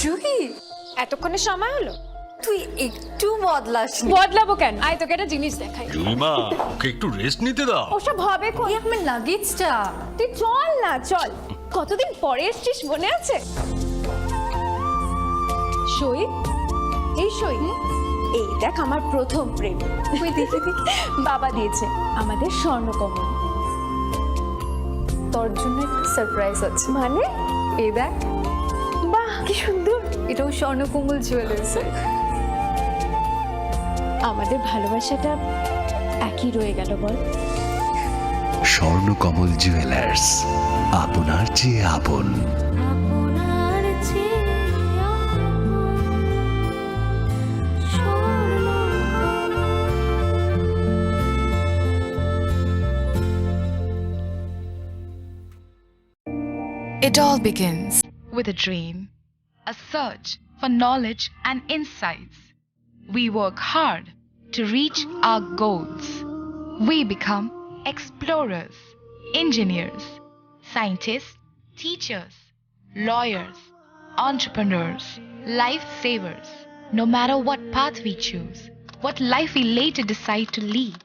Juhi, এতক্ষণে সময় হলো? তুই একটু বদলাসনি। বদলাবো কেন? আয়, তোকে একটা জিনিস দেখাই। জুলিমা, ওকে একটু রেস্ট নিতে দাও। ওসব হবে কোন? এই আমার লাগেজটা। তুই চল না, চল। কতদিন পরে এসছিস, মনে আছে? সই, এই সই, এই দেখ আমার প্রথম প্রেম। ওই দেখি, বাবা দিয়েছে আমাদের স্বর্ণকমল। তোর জন্য একটা সারপ্রাইজ আছে। মানে? এই দেখ। বাহ, কি সুন্দর। এটাও স্বর্ণকমল জুয়েলার্স। আমাদের ভালোবাসাটা একই রয়ে গেল, বল? স্বর্ণকমল জুয়েলার্স, আপনার চেয়ে আপন। আপনার চেয়ে আপন। It all begins with a dream, a search for knowledge and insights. We work hard to reach our goals. We become explorers, engineers, scientists, teachers, lawyers, entrepreneurs, lifesavers. No matter what path we choose, what life we later decide to lead,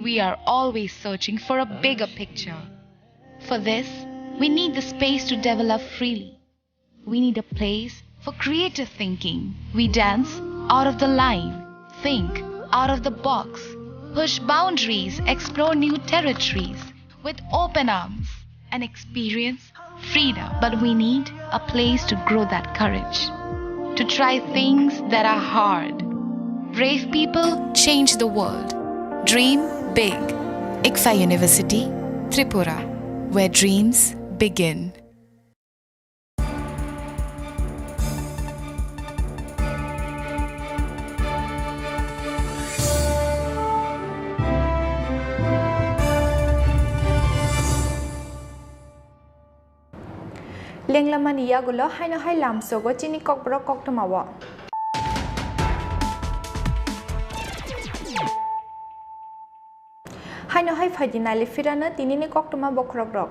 we are always searching for a bigger picture. For this, we need the space to develop freely. We need a place for creative thinking. We dance out of the line, think out of the box, push boundaries, explore new territories with open arms and experience freedom. But we need a place to grow that courage, to try things that are hard. Brave people change the world. Dream big. ICFAI University, Tripura, where dreams begin. Lenglamani yagulo haino hai lamsogo chini kokborok koktwmao. Haino hai phaidi nailifirano tinini koktwma bokhorokrok.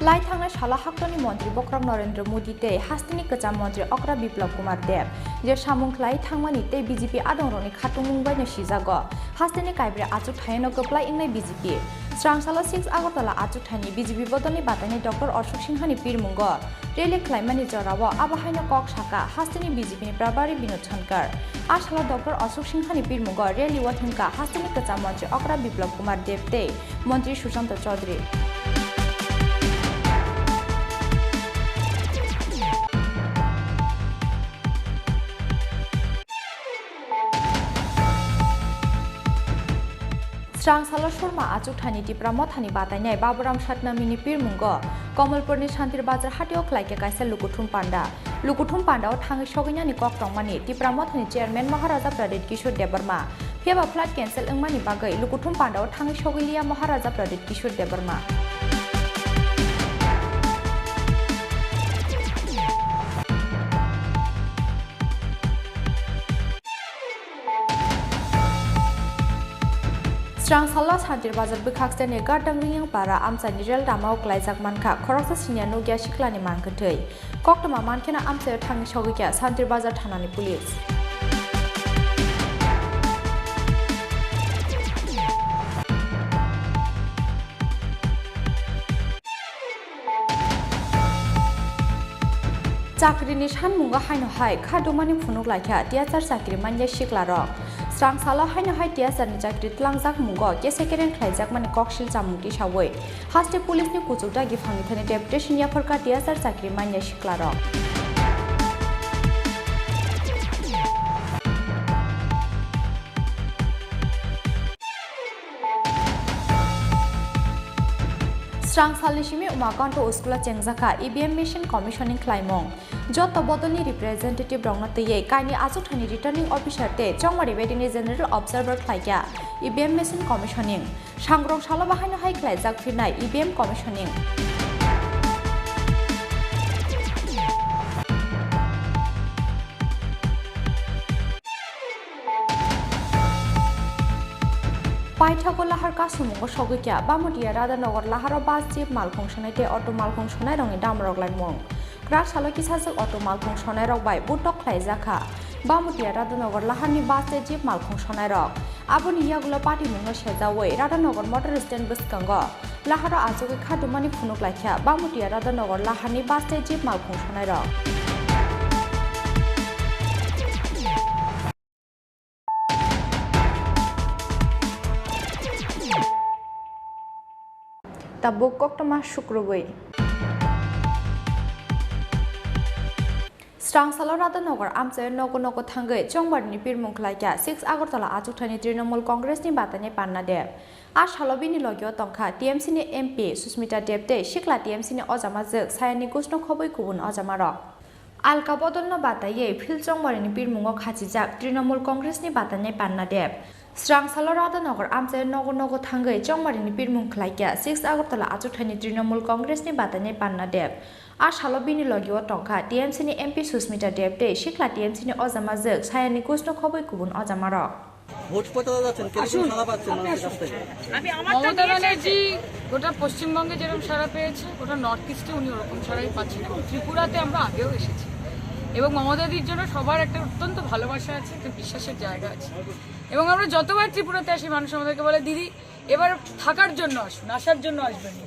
Lai thangnai salo haktoni montri bokhorok Narendra Modi tei hasteni kwcham montri okra Biplab Kumar Deb je samung khlai thangmani tei B J P adongrokni khatungmung baino sijago. Hasteni kaibrwi achukthayano kwplai wngnai B J P. Srang salo six Agartala achukthayni B J P bodolni batainai Doctor Ashok Sinhani pirmungo rally khlaimani jorao abo haino kok saka hasteni B J P ni Prabhari Binod Shankar. A salo Doctor Ashok Sinhani pirmungo rally o thumkha hasteni kwcham montri okra Biplab Kumar Deb tei montri Sushanta Chaudhary. Srang salo Surma achukthani Tipra Mothani batainai Baburam Satnamini pirmungo Kamalpurni Shantir Bazar hatio khlaikha kaisa lukuthum panda. Lukuthum pandao thangwi sogwinani kok tongmani Tipra Mothani Chairman Maharaja Pradyut Kishore Debbarma. Phiyaba flight cancel wngmani bagwi lukuthum pandao thangwi sogwiliya Maharaja Pradyut Kishore Debbarma. Srang salo Santir Bazar bwkhak steni Gardang Ringyang Para amchaini rel damao klaijak mankha khoroksa siniya nukya siklani mangkwthwi. Koktwma mankheno amchaio thangwi sogwikha Santir Bazar thanani police. Chakrini sanmungo haino hai kha dumani phunuk laikha tiyachar chakri manya siklarok. Srang salo haino hai tiyacharni chakri tlangjak mungo kesekereng khlaijakmani koksil chamung tisawi haste police ni kuchuk dagi phangni thani deputation yapharkha tiyachar chakri manya siklarok. Srang salni simi Umakanto School-o chengjakha E V M machine commissioning khlaimung. Joto bodolni representative rokno twiwi kaini achukthani returning officer tei Chongmari Bedini general observer khlaikha E V M machine commissioning. Sangrong salo bahaino hai khlaijak phirnai E V M commissioning. Paithago lahar kasumungo sogwikha Bamutiya Radhanagar laharo bus jeep malkhung sonai tei auto malkhung sonairokni damrok laimung. Kwrak salo kisajwk auto malkhung sonairok bai butok khlaijakha Bamutiya Radhanagar laharni bus tei jeep malkhung sonairok. Aboni yagulo patimungno sejawi Radhanagar motor stand bwskango laharo achugwi kha dumani phunuk laikha Bamutiya Radhanagar laharni bus tei jeep malkhung sonairok. Tabuk koktwma sukrubwi. Srang salo Radhanagar amchaio nogo nogo thangwi Chongmarini pirmung khlaikha six Agartala achukthani Trinamool Congress ni batainai Panna Deb. A salo bini logio tongkha T M C ni M P Sushmita Deb tei sikla T M C ni ojama jwk Sayani Ghosh no khobwi kubun ojamarok. Alka bodolno bataiwi Phil Chongmarini pirmungo khachijak Trinamool Congressni batainai Panna Deb. Srangsalo Radhanagar amchaio nogo nogo thangwi Chongmarini pirmung khlaikha six Agartala achukthani Trinamool Congressni batainai Panna Deb. A salo bini logio tongkha T M C ni M P Susmita Deb tei sikla T M C ni ojamajwk Sayani Ghosno khobwi kubun ojamarok. Vote কতটা যাচ্ছেন? কিরকম সাড়া পাচ্ছেন মানুষের কাছ থেকে? মমতা ব্যানার্জি গোটা পশ্চিমবঙ্গে যেরকম সাড়া পেয়েছে, গোটা নর্থ ইস্টে উনি ওরকম সাড়াই পাচ্ছেন। এবং ত্রিপুরাতে আমরা আগেও এসেছি, এবং মমতাদির জন্য সবার একটা অত্যন্ত ভালোবাসা আছে, একটা বিশ্বাসের জায়গা আছে। এবং আমরা যতবার ত্রিপুরাতে আসি, মানুষ আমাদেরকে বলে, "দিদি, এবার থাকার জন্য আসুন, আসার জন্য আসবেন না।"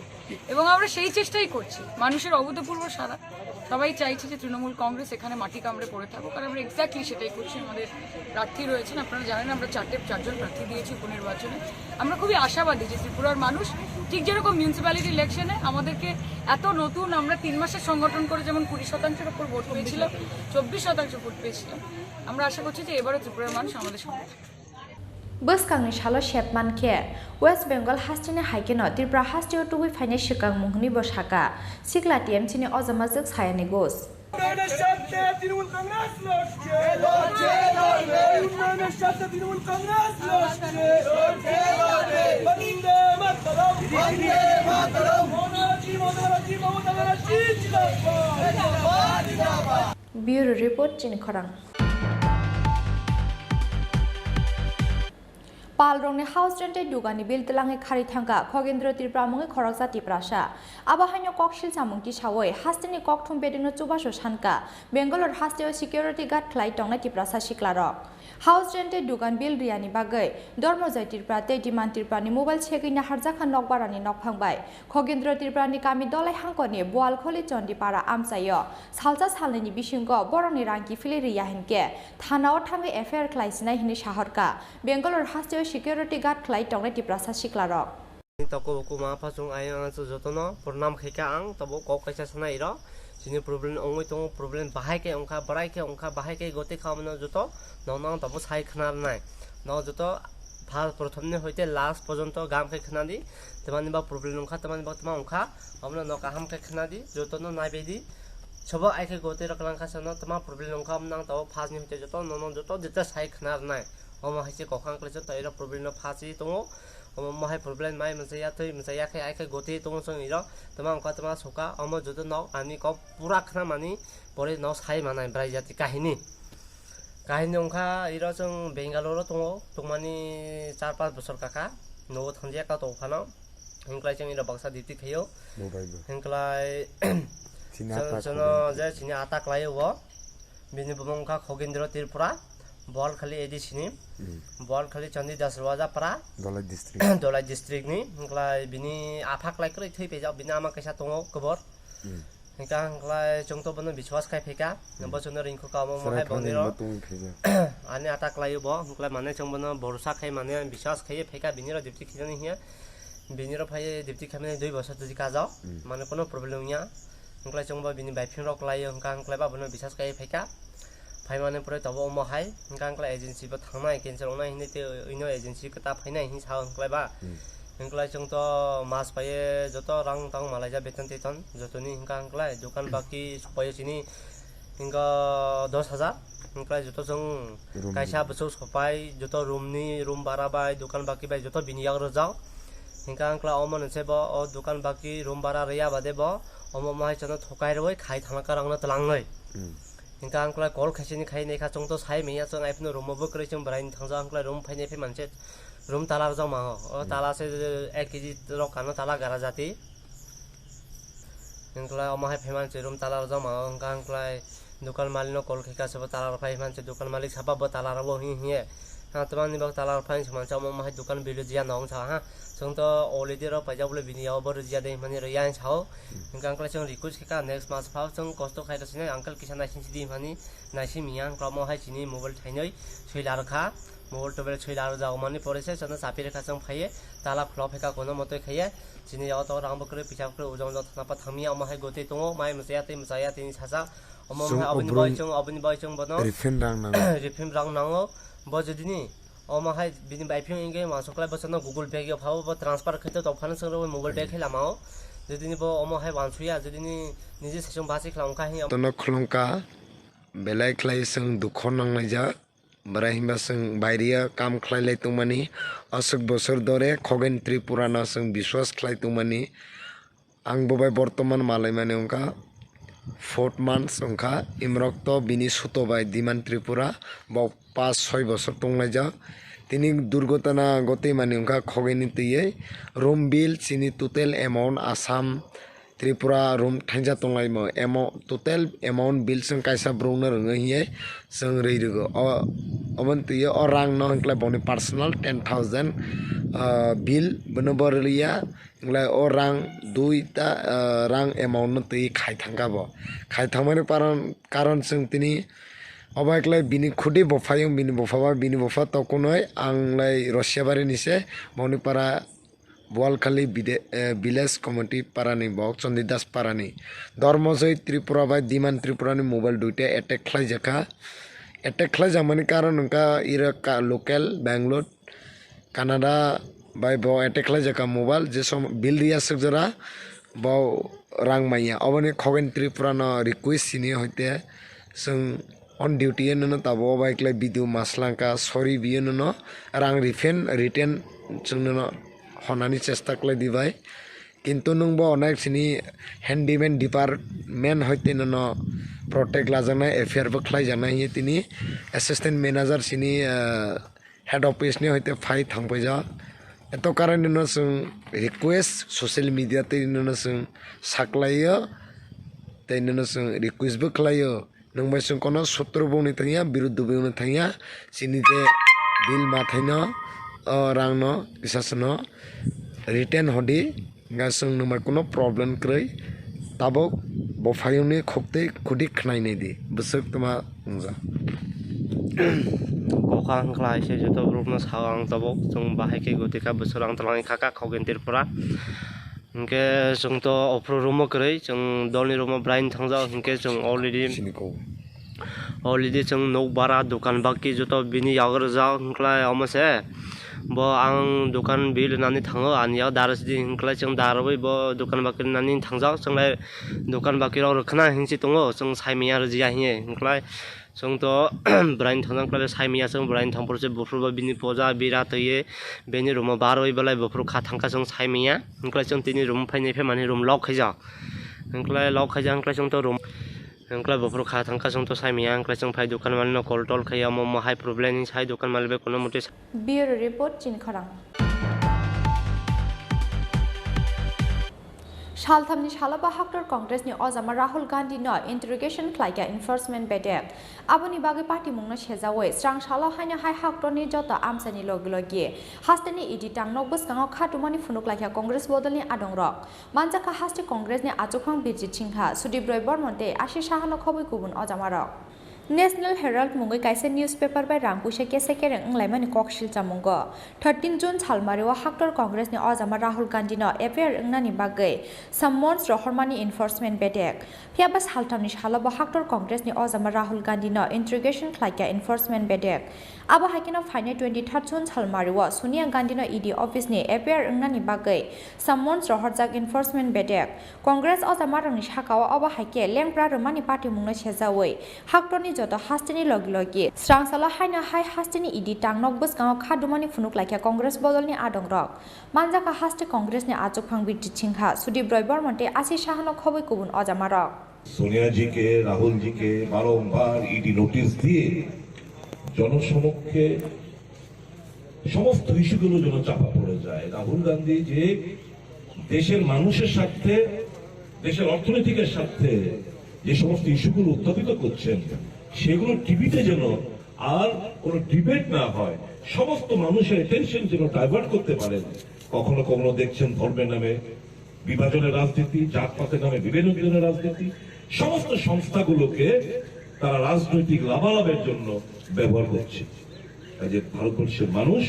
এবং আমরা সেই চেষ্টাই করছি। মানুষের অভূতপূর্ব সাড়া, সবাই চাইছে যে তৃণমূল কংগ্রেস এখানে মাটি কামড়ে পড়ে থাকুক, আর আমরা এক্স্যাক্টলি সেটাই করছি। আমাদের প্রার্থী রয়েছেন, আপনারা জানেন আমরা চারটে, চারজন প্রার্থী দিয়েছি উপনির্বাচনে। আমরা খুবই আশাবাদী যে ত্রিপুরার মানুষ, ঠিক যেরকম মিউনিসিপ্যালিটি ইলেকশনে আমাদেরকে এত নতুন, আমরা তিন মাসের সংগঠন করে যেমন কুড়ি শতাংশের ওপর ভোট পেয়েছিলাম, চব্বিশ শতাংশ ভোট পেয়েছিলাম, আমরা আশা করছি যে এবারও ত্রিপুরার মানুষ আমাদের সঙ্গে থাকবে। Bwskangni salo sep mankhe, West Bengal hasteni hai kheno Tripura hasteo tubui phainai swkang mung hwnwi bo sakha, sikla T M C ni ojamajwk Sayani Ghosh. উন্নয়নের স্বার্থে তৃণমূল কংগ্রেস লড়ছে। লড়ছে, লড়বে। উন্নয়নের স্বার্থে তৃণমূল কংগ্রেস লড়ছে। লড়ছে, লড়বে। বন্দে মাতরম। বন্দে মাতরম। মমতা ব্যানার্জি, মমতা ব্যানার্জি জিন্দাবাদ। জিন্দাবাদ, জিন্দাবাদ। Bureau Report, Chini Khorang. Palrokni house rent tei dugani bill twlangwi kharwi thangkha Khogendro Tripura mungwi khoroksa Tiprasa. Abo haino kok silchamung tisawi hasteni kokthum bedekno chubachu sankha Bangalore hasteo security guard khlai tongnai Tiprasa siklarok. House rent tei dugan bill riyani bagwi Dharmojoy Tripura tei Diman Tripurani mobile segwi naharjakha nokbarani nokphang bai. Khogendro Tripurani kami Dolai hangkorni Boalkholi Chondipara amchaio salsa salnwini bisingo borokni rang kiphilwi riya hinkhe thanao thangwi F I R khlai sinai hinwi sahorkha Bangalore hasteo security guard khlai tongnai Tiprasa siklarok. Toko buku ma phasung ayang ang jotono purnam khaikha ang, tabo kok kaisa sanai iro. Chini problem ongwi tongo, problem bahai khe ongkha, bwrai khe ongkha, bahai khe gotwi kha mano joto, nono ang tabo sai khna rwnai. No joto pha-, prothomni hoite last porjonto gam khe khna di, tamani ba problem ongkha, tamani ba tma ongkha, omono no kaham khe khna di, jotono naibai di. Sobo ai khe gotwi rok lang kha, sono tma problem ongkha, omono ang tabo phasni hoite joto, nono joto jeta sai khna rwnai. Omo hai se kokhang khlai se, to iro problem no phasi tongo. Omo mohai problem mai masa ya thwi masa ya khai ai khai gotwi tongo chwng iro. Tama ongkha tama soka omo joto nok ani kok pura khna mani pore nok sai manai bwrai jati kahini. Kahini ongkha iro chwng Bangalore o tongo tongmani char panch bosor kaka nogo thangya ka tong phano. Hinklai chwng iro baksa duty khayo. Mobile bo. Hinklai Chini chwng ata chwngno khulum. Je chini ata khlaio bo. Bini bumung wngkha Khogendro Tripura, Boalkhali A D C ni, Hmm. Boalkhali Chandi Das Rwajapara, Dolai district. Dolai district ni, wngkhlai bini apha klai kwrwi thwi paijak, bini ama kaisa tongo kwbor. Hmm. Hingkha wngkhlai chwng to bono biswas khai phaikha, Hmm. Bo chwngno ringkho ka omo Sarai mohai thani bongni ro. Bo tongwi phaikha. Ani ata klai bo, wngkhlai mane chwng bono borosa khai mane biswas khai phaikha, bini ro duty khijani hiya. Bini ro phai duty khaimani dui bosor twi kajak, Hmm. Mane kono problem wngya. Wngkhlai chwngbo bini bai phim rok kwlaio, hwnkha hwnkhlai ba bono bisas kai phaikha. Phaimani pore tobo omo hai, hwnkha hwnkhlai agency bo thangnai, cancel wngnai hinwi tei ino agency kwta phainai hinwi sao hwnkhlai ba. Hmm. Hwnkhlai chwng to mas paiye joto rang tang malaijak beton teton jotoni hwnkha hwnkhlai dokan baki supaio chini hwnkha dos hajar. Hwnkhlai joto chwng Room kaisa ni. Bwswk sopai, joto room ni, room bara bai, dokan baki bai joto bini yak rwjak. Hingkha ang kla omo nungse bo o dokan baki room bara rwya bade bo omo mohai chwngno thokai rwui khai thangna karangno twlangwi. Hmm. Hingkha ang kla call khaisini khai naikha chwngto sai manya chwng ai phano room o bwkrwi chwng bwraini thangjak ang kla room phainai phi manse room tala rwjak ma o. O Hmm. Tala se ek kg rok kano tala gara jati. Hingkla omo hai phaiman se room tala rwjak ma o hingkha ang kla Dukan malik no call khaikha, sabo tala rok phai hwnse, dukan malik sapa bo tala rok bo hing hiye. Ha, tamani bo tala rok phai hwnse mansa omo hai dukan belo jiya no wngsa ha. Chwng to already rok paijak bole bini yago bo rwjiya de hwnmani rwya hwnsa o. Hwnkhe ang khlai chwng request khaikha, next mas phao chwng kosto khai rw sini uncle kisa naising sidi hwnmani naising miya, hwnkhe omo hai chini mobile thainwi swi la rwkha. Mobile tobel swi la rwjak mani pore se chwngno chapi rwkha chwng phaiye tala khulok phaikha kono motoi khaiye. Chini yago to rang bo kwrwi pisa kwrwi ujang ujang thangna pa thangmiya omo hai gotwi tongo mai mwchaya tei mwchaya tini sajak. Omo Chwng wngkha aboni obroi bai chwng, aboni bai chwng bono refund rang nango. Refund rang nango. Bo jodi ni omo hai bini bai phiyong wngkhe uansuk khlai bo chwngno Google Pay o phao bo transfer khai to tong phano chwng rwui mobile pay khai lama o. Jodi ni bo omo hai uansuya, jodi ni niji saichung bachwi khwlai wngkha hwnwi. Tono khulumkha. belai khlai chwng dukho nanglaijak. Bwrai hwnba chwng bairiya kam khlailai tongmani, aswk bosor dore Khogen Tripura no chwng biswas khlai tongmani. Ang bo bai bortoman malaimani wngkha four months wngkha, imrok to bini suto bai Diman Tripura, bo pas soi bosor tonglaijak. Tini durgotana gotwi mani wngkha Khogeni twiwi room bill chini total amount Assam Tripura room thainsa tonglaimo, amo-, total amount bill chwng kaisa borokno rwngo hiye chwng rwi rwgo. O, oboni twiwi o rangno hwnkhe boni personal ten thousand, ah, bill bono bo rwliya, hwnkhe o rang dui ta, ah, rang amount no twi khai thangkha bo. Khai thangmani paron, karon chwng tini obo hai khlai bini khudi bophaiyung, bini bopha ba, bini bopha tokunoi ang lai Rosiabari ni se, boni para Bualkhali bide-, eh, village committee parani bok Chandidas parani. Dormojoi Tripura bai Diman Tripurani mobile duita attack khlaijakha. Attack khlaijakmani karon wngkha iro ka-, local Bangalore, Canada bai bo attack khlaijakha mobile, je som bill riya swk jora bo rang manya. Oboni Khogen Tripurano request sini hoite chwng on duty o nono tabuk o bai khlai video maslangkha, sorry biyo nono rang refund return chwng nono honani chesta khlai di bai. Kintu nwng bo onek sini handyman department hoite nono protect lajaknai, F I R bo khlaijaknai hiye tini assistant manager sini, ah, head office ni hoite phai thangpaijak. Eto karon nono chwng request social media tei nono chwng saklaio tei nono chwng request bo khlaio. Nwng bai chwng kono sotro bongni thangya, biruddh bongni thangya, chini je bill mathaino, o rangno kisa sano return hodi, hwnkhe chwng nwng bai kono problem kwrwi, tabuk bo phayungni khuktwi khudi khnainai di, bwswk tma wngja. Kokha wngkha hai se joto borokno sao ang tabuk, chwng bahai khe goti kha, bwswk rang twlangwi kha kha Khogen Tripura. Hinkhe chwng to ophru room o kwrwi, chwng dolni room o brain thangjak, hinkhe chwng already, sini kok. Already chwng nok bara, dokan baki joto bini yago rwjak, hinklai omo se bo ang dokan bill rwnani thango, ani yago dara sidi, hinklai chwng darwi bo dokan baki rwnani thangjak, chwnglai dokan baki rok rwkhwna hinsi tongo, chwng saimanya rwjya hiye, hinklai. Chwng to bwraini thangna wngkha le saimanya, chwng bwraini thangphuru se buphuru bo bini poja bira twiwi bini room o barwi belai buphuru kha thangkha chwng saimanya. Wngkha le chwng tini room phainai phaimani room lock khaijak. Wngkha le lock khaijak wngkha le chwng to room, wngkha le buphuru kha thangkha chwng to saimanya. Wngkha le chwng phai dokan malik no call tol khai omo omo hai problem hinwi sai dokan malik bai kono motwi sa- Bureau Report, Chini Khorang. Salthamni salo bo Haktor Congress ni ojama Rahul Gandhi no interrogation khlaikha enforcement bedek. Aboni bagwi patimungno sejaui srang salo haino hai Haktor ni joto amchaini logi logi hasteni E D tangnok bwskango khatumani phunuk laikha Congress bodolni adongrok. Manjakha haste Congress ni achukphang Birjit Singha, Sudip Roy Bormon tei Ashish Saha no khobwi kubun ojamarok. National Herald mungwi kaisa newspaper bai rang puisa kesa kereng wnglaimani kok silchamungo. Thirteen June salmario Haktor Congress ni ojama Rahul Gandhi no F I R wngnani bagwi summons rohormani enforcement bedek. Phiyaba salthamni salo bo Haktor Congress ni ojama Rahul Gandhi no interrogation khlaikha enforcement bedek. Abo hai kheno phainai twenty-third June salmario Sonia Gandhi no E D office ni F I R wngnani bagwi summons rohorjak enforcement bedek. Congress ojamarokni sakao obo hai khe lengpra rwmani patimungno sejaui Haktorni joto hasteni logi logi srang salo haino hai hasteni E D tangnok bwskango khatumani phunuk laikha Congress bodolni adongrok. Manjakha haste Congressni achukphang Birjit Singha, Sudip Roy Bormon tei Ashish Sahano khobwi kubun ojamarok. Sonia जी के, राहुल जी के बारंबार ED notice दिए जनसमक्षে সমস্ত ইস্যুগুলো যেন চাপা পড়ে যায়। রাহুল গান্ধী যে দেশের মানুষের স্বার্থে, দেশের অর্থনৈতিকের স্বার্থে যে সমস্ত ইস্যুগুলো উত্থাপিত করছেন, সেগুলো টিভিতে যেন আর কোনো ডিবেট না হয়, সমস্ত মানুষের অ্যাটেনশন যেন ডাইভার্ট করতে পারেন। কখনো কখনো দেখছেন ধর্মের নামে বিভাজনের রাজনীতি, জাতপাতের নামে বিভাজনের রাজনীতি, সমস্ত সংস্থাগুলোকে তারা রাজনৈতিক লাভালাভের জন্য ব্যবহার করছে। কাজে ভারতবর্ষের মানুষ,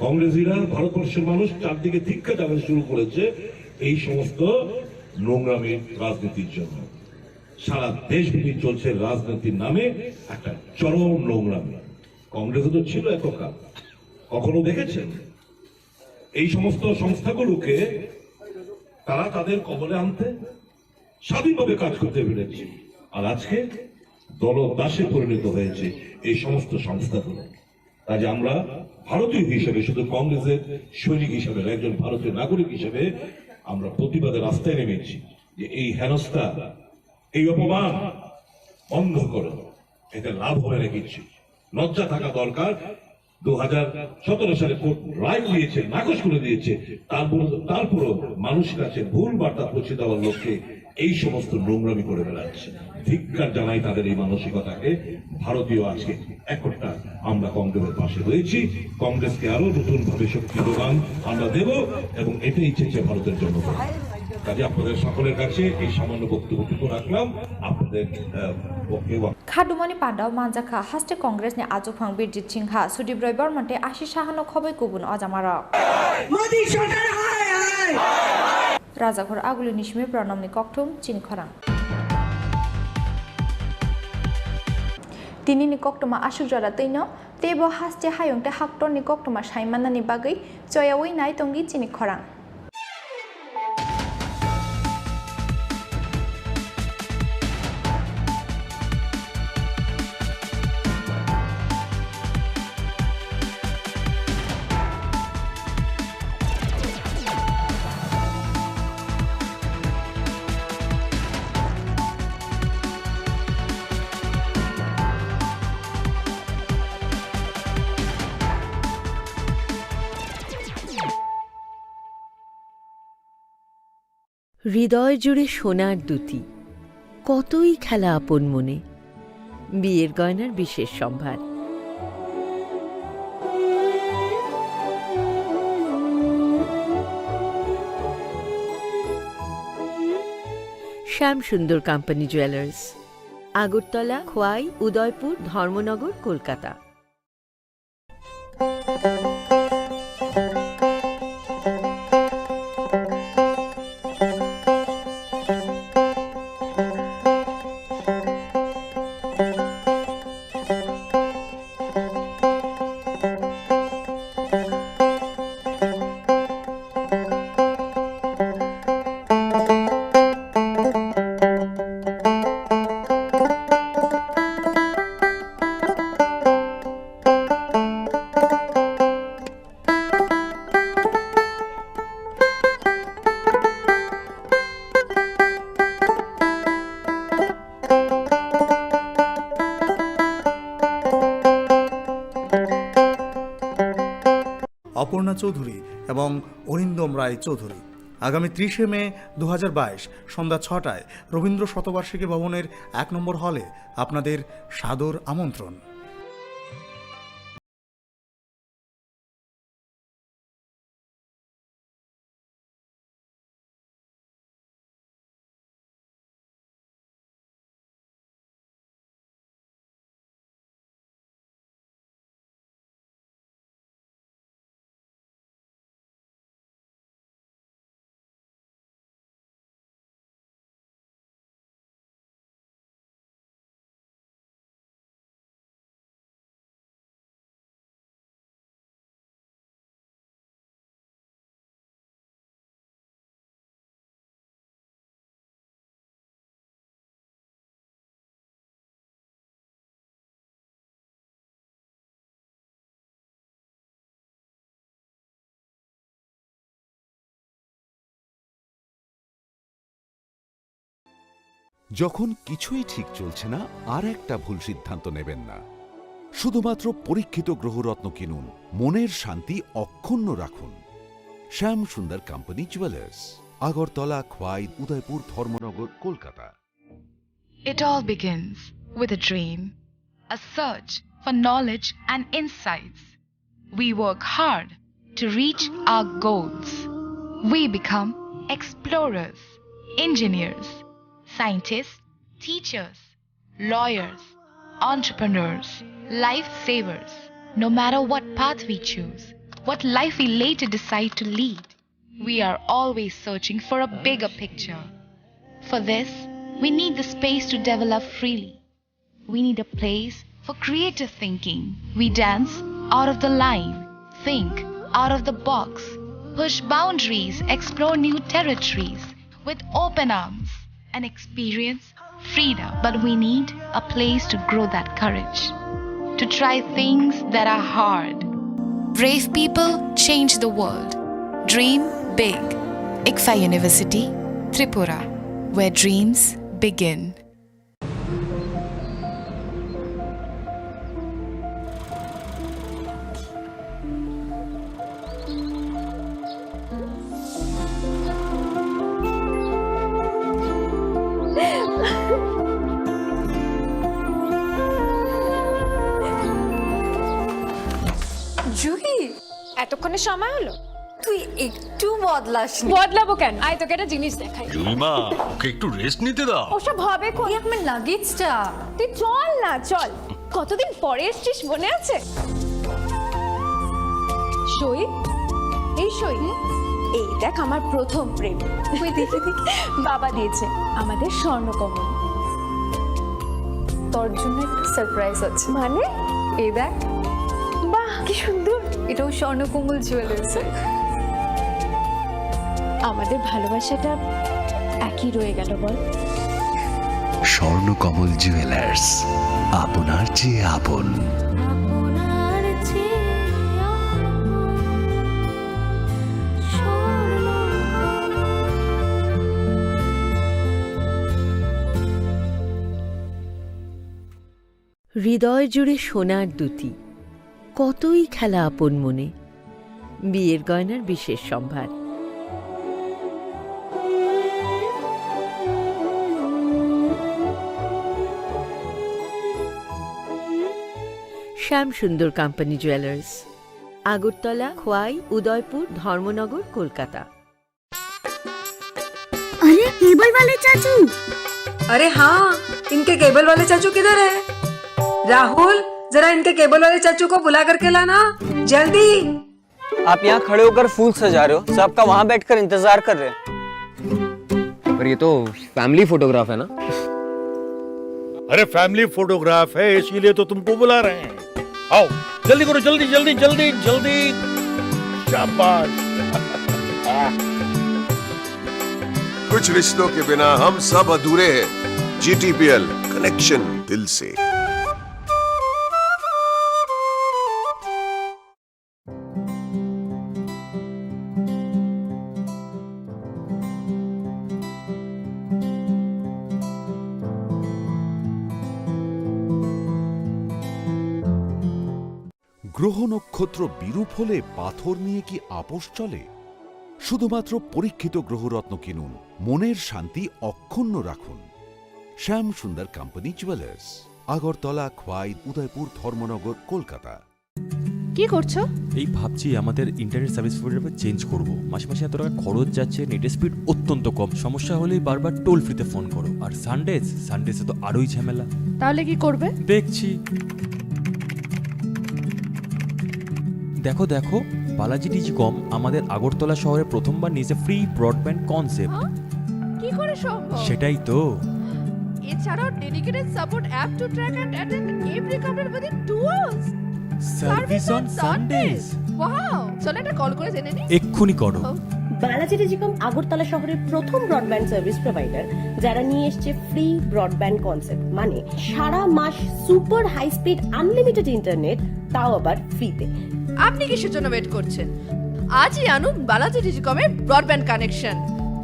কংগ্রেসীরা, ভারতবর্ষের মানুষ চারদিকে ধিক্কার জানাতে শুরু করেছে এই সমস্ত নোংরামির রাজনীতির জন্য। সারা দেশব্যাপী চলছে রাজনীতির নামে একটা চরম নোংরামি। কংগ্রেসও তো ছিল এতকাল, কখনো দেখেছেন এই সমস্ত সংস্থাগুলোকে তারা তাদের কবলে আনতে? স্বাধীনভাবে কাজ করতে পেরেছি। আর আজকে দলদাসে পরিণত হয়েছে এই সমস্ত সংস্থাগুলো। কাজে আমরা ভারতীয় হিসেবে, শুধু কংগ্রেসের সৈনিক হিসেবে না, একজন ভারতীয় নাগরিক হিসেবে আমরা প্রতিবাদে রাস্তায় নেমেছি যে এই হেনস্থা, এই অপমান বন্ধ করো, এতে লাভ হবে না কিছু। লজ্জা থাকা দরকার। দু হাজার সতেরো সালে কোর্ট রায় দিয়েছে, নাকচ করে দিয়েছে, তারপর, তারপরও মানুষের কাছে ভুল বার্তা পৌঁছে দেওয়ার লক্ষ্যে এই সমস্ত নোংরামি করে বেড়াচ্ছে। ধিক্কার জানাই তাদের এই মানসিকতাকে। ভারতীয় আজকে একটা, আমরা কংগ্রেসের পাশে রয়েছি। কংগ্রেসকে আরো নতুন ভাবে শক্তি যোগান আমরা দেব এবং এটাই চেয়েছে ভারতের জনগণ। কাজে আপনাদের সকলের কাছে এই সামান্য বক্তব্যটুকু রাখলাম। আপনাদের, আহ, পক্ষে Khadumani pandao manjakha haste Congress ni achuphang Birjit Singha, Sudip Roy Borman tei Ashish Saha no khoboi kubun ojamarok. Modi sarkar hai hai. Rajakhor Aguli ni simi Pranam ni kokthum chini khorang. Tini ni koktuma aswk jora twino teibo haste hayung tei haktor ni koktuma saimanani bagwi choyawi nai tongdi chini khorang. হৃদয় জুড়ে সোনার দুতি, কতই খেলা আপন মনে, বিয়ের গয়নার বিশেষ সম্ভার। শ্যাম সুন্দর কোম্পানি জুয়েলার্স, আগরতলা, খোয়াই, উদয়পুর, ধর্মনগর, কলকাতা। অপর্ণা চৌধুরী এবং অরিন্দম রায় চৌধুরী। আগামী ত্রিশে মে দু হাজার বাইশ সন্ধ্যা ছটায় রবীন্দ্র শতবার্ষিকী ভবনের এক নম্বর হলে আপনাদের সাদর আমন্ত্রণ। যখন কিছুই ঠিক চলছে না, আর একটা ভুল সিদ্ধান্ত নেবেন না। শুধুমাত্র পরীক্ষিত গ্রহরত্ন কিনুন, মনের শান্তি অক্ষুণ্ণ রাখুন। শ্যাম সুন্দর কোম্পানি জুয়েলার্স, আগরতলা, খোয়াই, উদয়পুর, ধর্মনগর, Kolkata. It all begins with a dream, a search for knowledge and insights. We work hard to reach our goals. We become explorers, engineers, scientists, teachers, lawyers, entrepreneurs, lifesavers. No matter what path we choose, what life we later decide to lead, we are always searching for a bigger picture. For this, we need the space to develop freely. We need a place for creative thinking. We dance out of the line, think out of the box, push boundaries, explore new territories with open arms, and experience freedom, but we need a place to grow that courage, to try things that are hard. Brave people change the world. Dream big. ICFAI University, Tripura, where dreams begin. Juhi, এতক্ষণে সময় হলো? তুই একটু বদলাসনি। বদলাবো কেন? আয়, তোকে একটা জিনিস দেখাই। জুলিমা, ওকে একটু রেস্ট নিতে দাও। ওসব হবে কোন? এই আমার লাগেজটা। তুই চল না, চল। কতদিন পরে এসছিস, মনে আছে? সই, এই সই। এই দেখ, আমার প্রথম প্রেম। ওই দেখে দেখে বাবা দিয়েছে আমাদের স্বর্ণকমল। তোর জন্য একটা সারপ্রাইজ আছে। মানে? এই দেখ। বাহ, কি সুন্দর। এটাও স্বর্ণকমল জুয়েলার্স। আমাদের ভালোবাসাটা একই রয়ে গেল, বল? স্বর্ণকমল জুয়েলার্স, আপনার চেয়ে আপন। হৃদয় জুড়ে সোনার দ্যুতি, কতই খেলা আপন মনে। বিয়ের গয়নার বিশেষ সম্ভার। শ্যাম সুন্দর কোম্পানি জুয়েলার্স, আগরতলা, খোয়াই, উদয়পুর, ধর্মনগর, কলকাতা। अरे, केबल वाले चाचू। अरे हाँ, इनके केबल वाले चाचू किधर है? राहुल, जरा इनके केबल वाले चाचू को बुला करके लाना, जल्दी। आप यहाँ खड़े होकर फूल सजा रहे हो, सबका वहाँ बैठकर इंतजार कर रहे हैं। पर ये तो फैमिली फोटोग्राफ है ना? अरे, फैमिली फोटोग्राफ है, इसीलिए तो तुमको बुला रहे हैं। आओ, जल्दी करो, जल्दी, जल्दी, जल्दी, जल्दी। शाबाश। कुछ रिश्तों के बिना हम सब अधूरे हैं। जीटीपीएल, कनेक्शन दिल से। গ্রহ নক্ষত্র বিরূপ হলে পাথর নিয়ে কি আপোষ চলে? শুধুমাত্র পরীক্ষিত গ্রহরত্ন কিনুন, মনের শান্তি অক্ষুণ্ণ রাখুন। শ্যাম সুন্দর কোম্পানি জুয়েলার্স, আগরতলা, খোয়াই, উদয়পুর, ধর্মনগর, কলকাতা। কি করছো? এই ভাবছি আমাদের ইন্টারনেট সার্ভিস প্রোভাইডার চেঞ্জ করব। মাসে মাসে এত টাকা খরচ যাচ্ছে, নেটের স্পিড অত্যন্ত কম। সমস্যা হলেই বারবার টোল ফ্রিতে ফোন করো। আর সানডেজ, সানডেজে তো আরোই ঝামেলা। তাহলে কি করবে? দেখছি। দেখো, দেখো, বালাজি টেলিকম আমাদের আগরতলা শহরে প্রথমবার নিয়েছে ফ্রি ব্রডব্যান্ড কনসেপ্ট। হ্যাঁ? কি করে সম্ভব? সেটাই তো। এছাড়াও dedicated support app to track and attend every complaint within two hours. Service on Sundays. Wow! চলো একটা কল করে জেনে নিই। এক্ষুনি করো। ও। বালাজি টেলিকম আগরতলা শহরের প্রথম ব্রডব্যান্ড সার্ভিস প্রোভাইডার, যারা নিয়ে এসছে ফ্রি ব্রডব্যান্ড কনসেপ্ট, মানে সারা মাস super high speed unlimited internet, তাও আবার ফ্রিতে। আপনি কিসের জন্য ওয়েট করছেন? আজই আনুন বালাজি টেলিকমের ব্রডব্যান্ড কানেকশন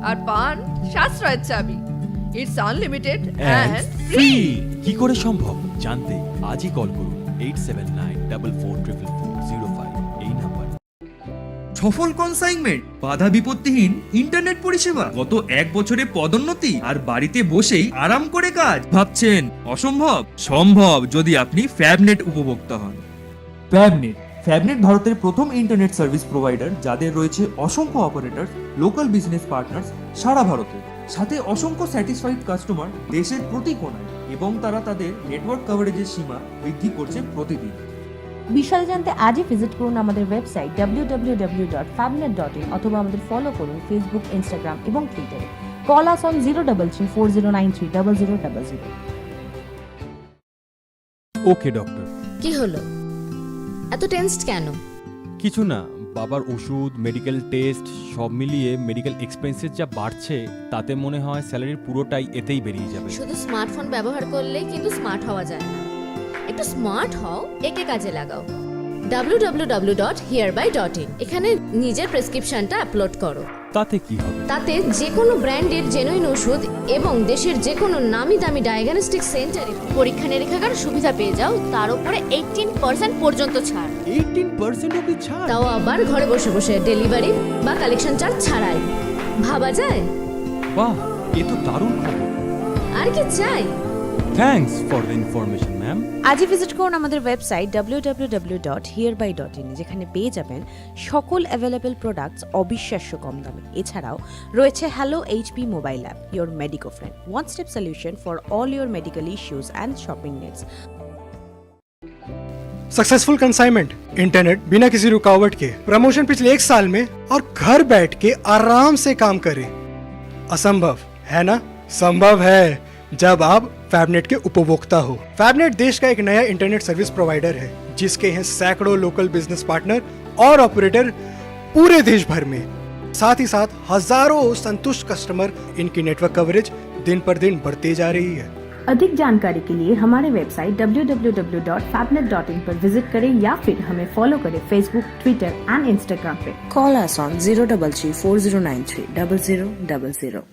আর পান সাশ্রয়ের চাবি। It's unlimited and free. কি করে সম্ভব জানতে আজই কল করুন eight seven nine double four triple four zero five এই নাম্বার। সফল কনসাইনমেন্ট, বাধা বিপত্তিহীন ইন্টারনেট পরিষেবা, গত এক বছরে পদোন্নতি আর বাড়িতে বসেই আরাম করে কাজ। ভাবছেন অসম্ভব? সম্ভব, যদি আপনি ফ্যাবনেট উপভোক্তা হন। ফ্যাবনেট। ফ্যাবনেট ভারতের প্রথম ইন্টারনেট সার্ভিস প্রোভাইডার, যাদের রয়েছে অসংখ্য অপারেটর, লোকাল বিজনেস পার্টনার্স সারা ভারতে, সাথে অসংখ্য স্যাটিসফাইড কাস্টমার দেশের প্রতি কোণায়, এবং তারা তাদের নেটওয়ার্ক কভারেজের সীমা বৃদ্ধি করছে প্রতিদিন। বিশদে জানতে আজই ভিজিট করুন আমাদের website W W W dot ফ্যাবনেট ডট ইন অথবা আমাদের ফলো করুন Facebook, Instagram এবং Twitter-এ। Call us on zero double three four zero nine three double zero double zero. ওকে ডক্টর। কি হলো? এত টেন্সড কেন? কিছু না, বাবার ওষুধ, মেডিকেল টেস্ট, সব মিলিয়ে মেডিকেল এক্সপেন্সেস যা বাড়ছে, তাতে মনে হয় স্যালারির পুরোটাই এতেই বেরিয়ে যাবে। শুধু স্মার্টফোন ব্যবহার করলে কিন্তু স্মার্ট হওয়া যায় না। একটু স্মার্ট হও, একে কাজে লাগাও। ডাব্লিউ ডাব্লিউ ডাব্লিউ ডট হিয়ারবাই ডট ইন, এখানে নিজের প্রেসক্রিপশনটা আপলোড করো। তাতে কি হবে? তাতে যে কোনো ব্র্যান্ডের জেনুইন ওষুধ এবং দেশের যে কোনো নামি দামি ডায়াগনস্টিক সেন্টারে পরীক্ষা নিরীক্ষার সুবিধা পেয়ে যাও, তার উপরে এইটিন পার্সেন্ট পর্যন্ত ছাড়। এইটিন পার্সেন্ট অব্দি ছাড়? তাও আবার ঘরে বসে বসে, ডেলিভারি বা কালেকশন চার্জ ছাড়াই। ভাবা যায়? বাহ, এ তো দারুণ খবর। আর কি চাই? Thanks for the information, ma'am. আজই ভিজিট করুন আমাদের website W W W dot হিয়ারবাই ডট ইন, যেখানে পেয়ে যাবেন সকল অ্যাভেলেবল প্রোডাক্টস অবিশ্বাস্য কম দামে। এছাড়াও রয়েছে hello HP mobile app, your Medico friend, one step solution for all your medical issues and shopping needs. Successful consignment, internet बिना किसी रुकावट के, प्रमोशन पिछले एक साल में, और घर बैठ के आराम से काम करें। असंभव है ना? संभव है, जब आप फैबनेट के उपभोक्ता हो। फैबनेट देश का एक नया इंटरनेट सर्विस प्रोवाइडर है, जिसके हैं सैकड़ों लोकल बिजनेस पार्टनर और ऑपरेटर पूरे देश भर में। साथ ही साथ हजारों संतुष्ट कस्टमर, इनकी नेटवर्क कवरेज दिन पर दिन बढ़ती जा रही है। अधिक जानकारी के लिए हमारे website W W W dot फैबनेट डॉट इन पर विजिट करें या फिर हमें फॉलो करें Facebook, Twitter and Instagram पे। Call us on zero double three four zero nine three double zero double zero.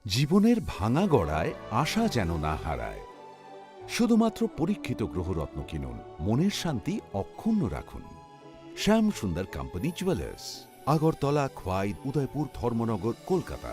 জীবনের ভাঙা গড়ায় আশা যেন না হারায়। শুধুমাত্র পরীক্ষিত গ্রহরত্ন কিনুন, মনের শান্তি অক্ষুণ্ণ রাখুন। শ্যাম সুন্দর কোম্পানি জুয়েলার্স, আগরতলা, খোয়াই, উদয়পুর, ধর্মনগর, কলকাতা।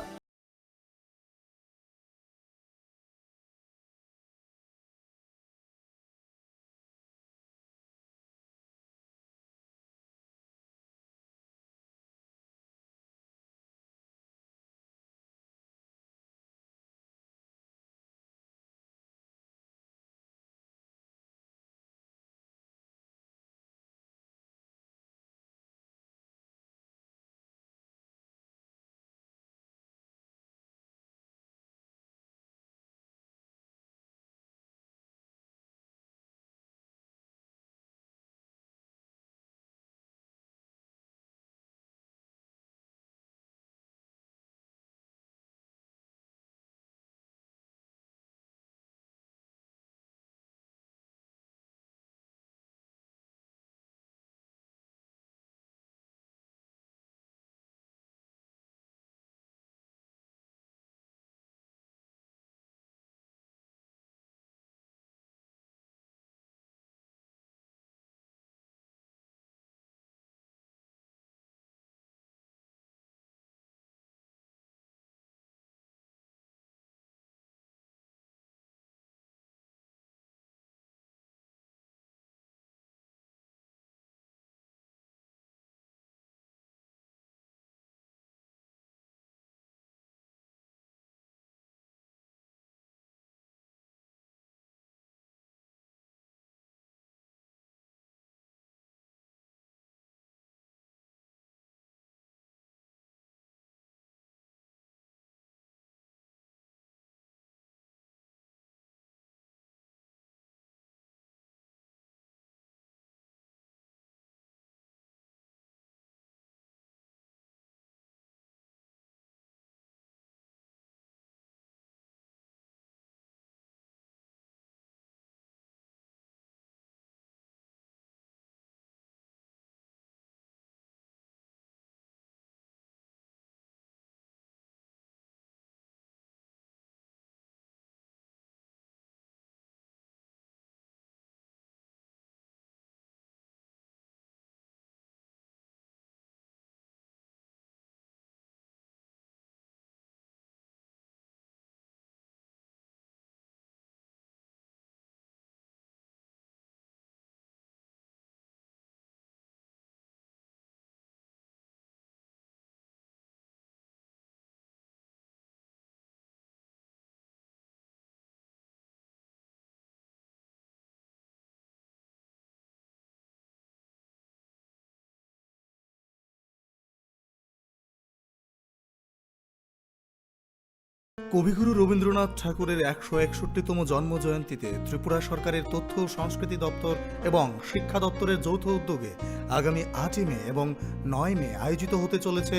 কবিগুরু রবীন্দ্রনাথ ঠাকুরের একশো একষট্টিতম জন্ম জয়ন্তীতে ত্রিপুরা সরকারের তথ্য ও সংস্কৃতি দপ্তর এবং শিক্ষা দপ্তরের যৌথ উদ্যোগে আগামী আটই মে এবং নয় মে আয়োজিত হতে চলেছে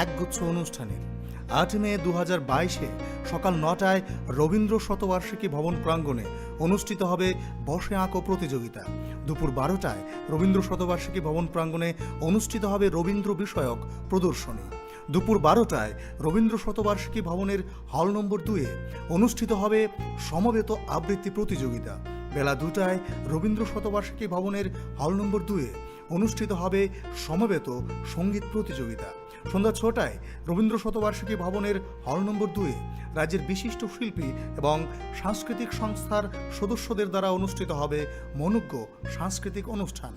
একগুচ্ছ অনুষ্ঠানের। আট মে দু হাজার বাইশে সকাল নটায় রবীন্দ্র শতবার্ষিকী ভবন প্রাঙ্গণে অনুষ্ঠিত হবে বসে আঁকো প্রতিযোগিতা। দুপুর বারোটায় রবীন্দ্র শতবার্ষিকী ভবন প্রাঙ্গণে অনুষ্ঠিত হবে রবীন্দ্র বিষয়ক প্রদর্শনী। দুপুর বারোটায় রবীন্দ্র শতবার্ষিকী ভবনের হল নম্বর দুয়ে অনুষ্ঠিত হবে সমবেত আবৃত্তি প্রতিযোগিতা। বেলা দুটায় রবীন্দ্র শতবার্ষিকী ভবনের হল নম্বর দুয়ে অনুষ্ঠিত হবে সমবেত সঙ্গীত প্রতিযোগিতা। সন্ধ্যা ছটায় রবীন্দ্র শতবার্ষিকী ভবনের হল নম্বর দুয়ে রাজ্যের বিশিষ্ট শিল্পী এবং সাংস্কৃতিক সংস্থার সদস্যদের দ্বারা অনুষ্ঠিত হবে মনোজ্ঞ সাংস্কৃতিক অনুষ্ঠান।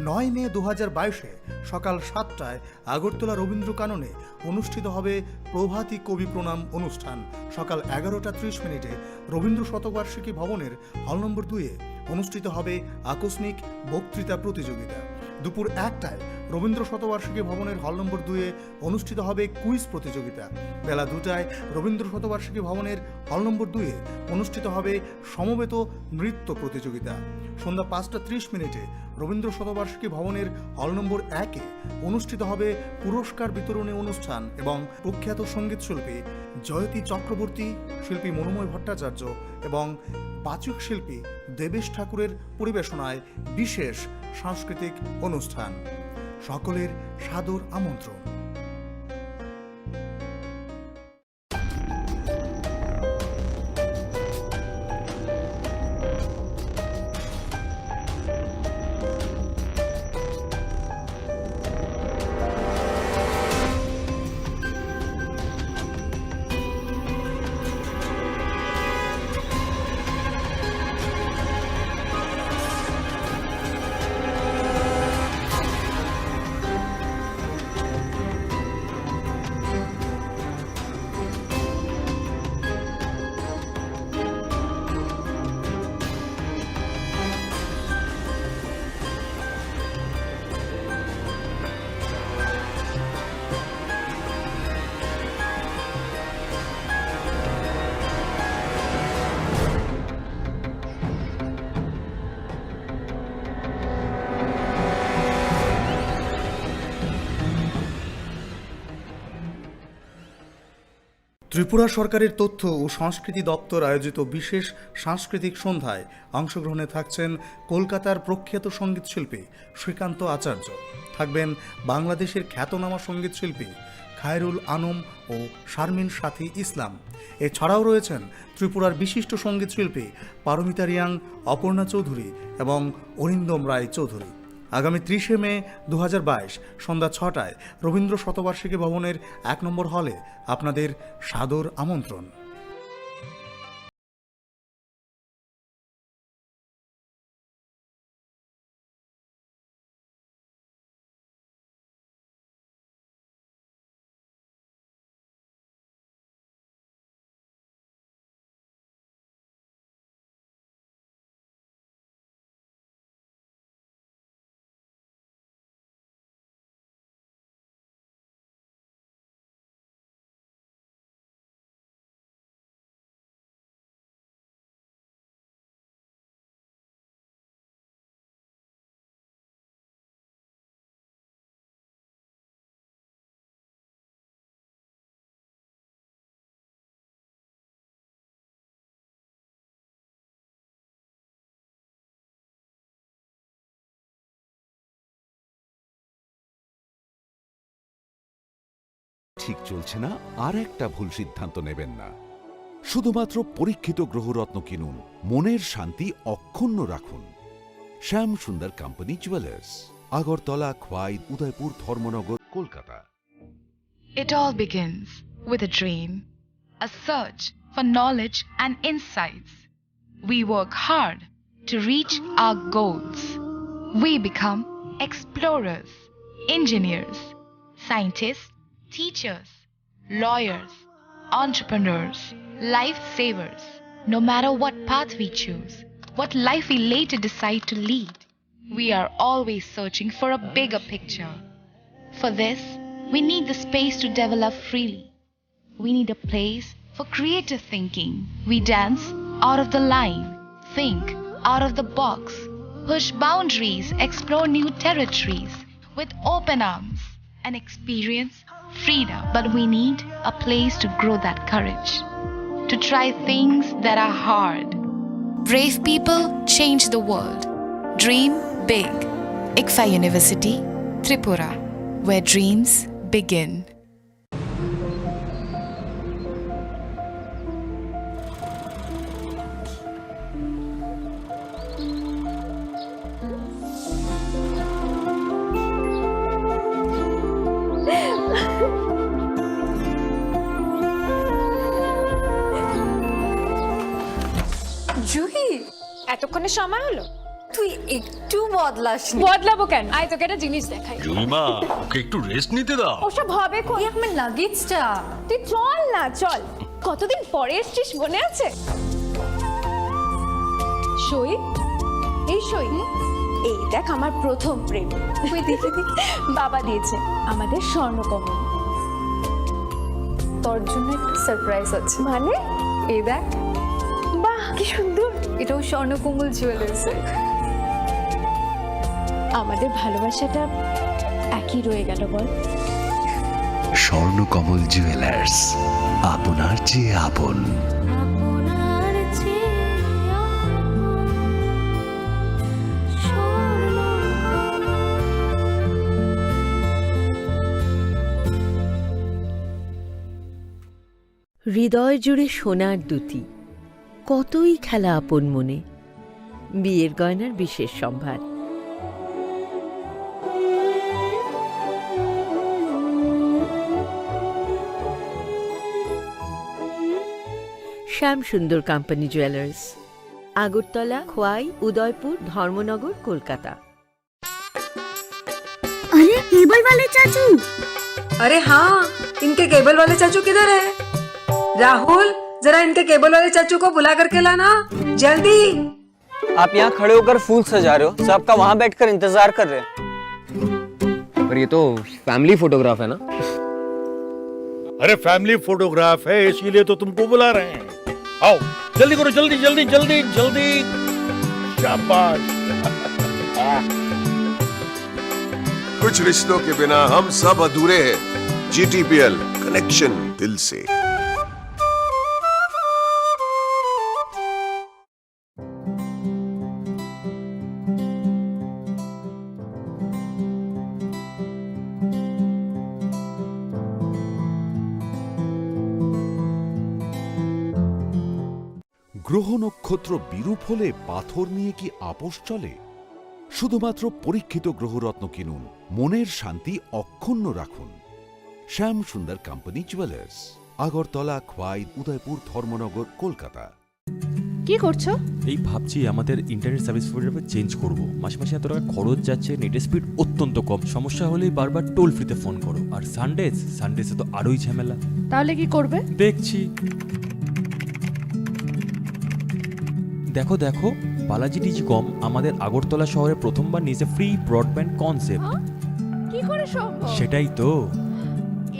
নয় মে দু হাজার বাইশে সকাল সাতটায় আগরতলা রবীন্দ্র কাননে অনুষ্ঠিত হবে প্রভাতী কবি প্রণাম অনুষ্ঠান। সকাল এগারোটা ত্রিশ মিনিটে রবীন্দ্র শতবার্ষিকী ভবনের হল নম্বর দুয়ে অনুষ্ঠিত হবে আকস্মিক বক্তৃতা প্রতিযোগিতা। দুপুর একটায় রবীন্দ্র শতবার্ষিকী ভবনের হল নম্বর দুয়ে অনুষ্ঠিত হবে কুইজ প্রতিযোগিতা। বেলা দুটায় রবীন্দ্র শতবার্ষিকী ভবনের হল নম্বর দুয়ে অনুষ্ঠিত হবে সমবেত নৃত্য প্রতিযোগিতা। সন্ধ্যা পাঁচটা ত্রিশ মিনিটে রবীন্দ্র শতবার্ষিকী ভবনের হল নম্বর একে অনুষ্ঠিত হবে পুরস্কার বিতরণী অনুষ্ঠান এবং প্রখ্যাত সঙ্গীত শিল্পী জয়তী চক্রবর্তী, শিল্পী মনোময় ভট্টাচার্য এবং বাচক শিল্পী দেবেশ ঠাকুরের পরিবেশনায় বিশেষ সাংস্কৃতিক অনুষ্ঠান। সকলের সাদর আমন্ত্রণ। ত্রিপুরা সরকারের তথ্য ও সংস্কৃতি দপ্তর আয়োজিত বিশেষ সাংস্কৃতিক সন্ধ্যায় অংশগ্রহণে থাকছেন কলকাতার প্রখ্যাত সঙ্গীত শিল্পী শ্রীকান্ত আচার্য, থাকবেন বাংলাদেশের খ্যাতনামা সঙ্গীত শিল্পী খায়রুল আনম ও শারমিন সাথী ইসলাম। এছাড়াও রয়েছেন ত্রিপুরার বিশিষ্ট সঙ্গীত শিল্পী পারমিতা রিয়াং, অপর্ণা চৌধুরী এবং অরিন্দম রায় চৌধুরী। আগামী ত্রিশে মে দু হাজার বাইশ সন্ধ্যা ছটায় রবীন্দ্র শতবার্ষিকী ভবনের এক নম্বর হলে আপনাদের সাদর আমন্ত্রণ। ঠিক চলছে না, আর একটা ভুল সিদ্ধান্ত নেবেন না। শুধুমাত্র পরীক্ষিত গ্রহরত্ন কিনুন, মনের শান্তি অক্ষুণ্ণ রাখুন। শ্যাম সুন্দর কোম্পানি জুয়েলার্স, আগরতলা, খোয়াই, উদয়পুর, ধর্মনগর, Kolkata. It all begins with a dream, a search for knowledge and insights. We work hard to reach our goals. We become explorers, engineers, scientists, teachers, lawyers, entrepreneurs, lifesavers. No matter what path we choose, what life we later decide to lead, we are always searching for a bigger picture. For this, we need the space to develop freely. We need a place For creative thinking, we dance out of the line, think out of the box, push boundaries, explore new territories with open arms, and experience freedom. But we need a place to grow that courage, to try things that are hard. Brave people change the world. Dream big. ICFAI University, Tripura, where dreams begin. Juhi, এতক্ষণে সময় হলো? তুই একটু বদলাসনি। বদলাবো কেন? আয়, তোকে একটা জিনিস দেখাই। জুইমা, ওকে একটু রেস্ট নিতে দাও। ওসব হবে কোন? এই আমার লাগেজটা। তুই চল না, চল। কতদিন পরে এসছিস, মনে আছে? সই, এই সই। এই দেখ, আমার প্রথম প্রেম। ওই দেখে দি, বাবা দিয়েছে আমাদের স্বর্ণকমল। তোর জন্য একটা সারপ্রাইজ আছে। মানে? এই দেখ। বাহ, কি সুন্দর। এটাও স্বর্ণকমল জুয়েলার্সের। আমাদের ভালোবাসাটা একই রয়ে গেল, বল? স্বর্ণকমল জুয়েলার্স, আপনার চেয়ে আপন। আপনার চেয়ে আপন। হৃদয় জুড়ে সোনার দ্যুতি, কতই খেলা আপন মনে। বিয়ের গয়নার বিশেষ সম্ভার। শ্যাম সুন্দর কোম্পানি জুয়েলার্স, আগরতলা, খোয়াই, উদয়পুর, ধর্মনগর, কলকাতা। अरे, केबल वाले चाचू। अरे हाँ, इनके केबल वाले चाचू किधर है? राहुल, जरा इनके केबल वाले चाचू को बुला करके लाना, जल्दी। आप यहाँ खड़े होकर फूल सजा रहे हो, सबका वहाँ बैठकर इंतजार कर रहे हैं। पर ये तो फैमिली फोटोग्राफ है ना? अरे, फैमिली फोटोग्राफ है, इसीलिए तो तुमको बुला रहे हैं। आओ, जल्दी करो, जल्दी, जल्दी, जल्दी, जल्दी। शाबाश। कुछ रिश्तों के बिना हम सब अधूरे हैं। जीटीपीएल, कनेक्शन दिल से। গ্রহ নক্ষত্র বিরূপ হলে পাথর নিয়ে কি আপোষ চলে? শুধুমাত্র পরীক্ষিত গ্রহরত্ন কিনুন, মনের শান্তি অক্ষুণ্ণ রাখুন। শ্যাম সুন্দর কোম্পানি জুয়েলার্স, আগরতলা, খোয়াই, উদয়পুর, ধর্মনগর, কলকাতা। কি করছো? এই ভাবছি আমাদের ইন্টারনেট সার্ভিস প্রোভাইডার চেঞ্জ করব। মাসে মাসে এত টাকা খরচ যাচ্ছে, নেটের স্পিড অত্যন্ত কম। সমস্যা হলেই বারবার টোল ফ্রিতে ফোন করো। আর সানডেজ, সানডেজে তো আরোই ঝামেলা। তাহলে কি করবে? দেখছি। দেখো, দেখো, বালাজি টেলিকম আমাদের আগরতলা শহরে প্রথমবার নিয়েছে ফ্রি ব্রডব্যান্ড কনসেপ্ট। হ্যাঁ? কি করে সম্ভব? সেটাই তো।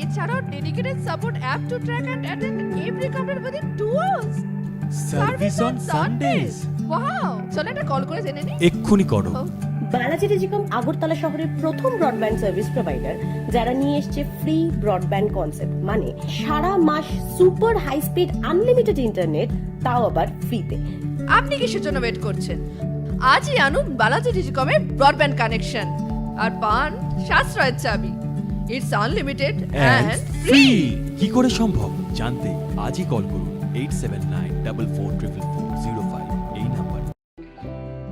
এছাড়াও dedicated support app to track and attend every complaint within two hours. Service on Sundays. Wow! চলো একটা কল করে জেনে নিই। এক্ষুনি করো। ও। বালাজি টেলিকম আগরতলা শহরের প্রথম ব্রডব্যান্ড সার্ভিস প্রোভাইডার, যারা নিয়ে এসছে ফ্রি ব্রডব্যান্ড কনসেপ্ট, মানে সারা মাস super high speed unlimited internet, তাও আবার ফ্রিতে। আপনি কিসের জন্য ওয়েট করছেন? আজই আনুন বালাজি টেলিকমের ব্রডব্যান্ড কানেকশন আর পান সাশ্রয়ের চাবি। It's unlimited and and free. Free. কি করে সম্ভব? জানতে আজই কল করুন eight seven nine double four triple four zero five এই নাম্বার।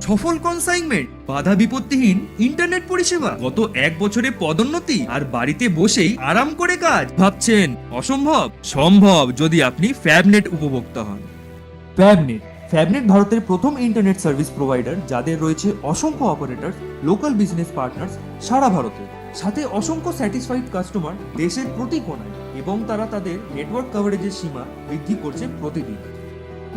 সফল কনসাইনমেন্ট, বাধা বিপত্তিহীন ইন্টারনেট পরিষেবা, গত এক বছরে পদোন্নতি আর বাড়িতে বসেই আরাম করে কাজ। ভাবছেন অসম্ভব? সম্ভব, যদি আপনি ফ্যাবনেট উপভোক্তা হন। ফ্যাবনেট। ফ্যাবনেট ভারতের প্রথম ইন্টারনেট সার্ভিস প্রোভাইডার, যাদের রয়েছে অসংখ্য অপারেটর, লোকাল বিজনেস পার্টনার্স সারা ভারতে, সাথে অসংখ্য স্যাটিসফাইড কাস্টমার দেশের প্রতি কোণায়, এবং তারা তাদের নেটওয়ার্ক কভারেজের সীমা বৃদ্ধি করছে প্রতিদিন।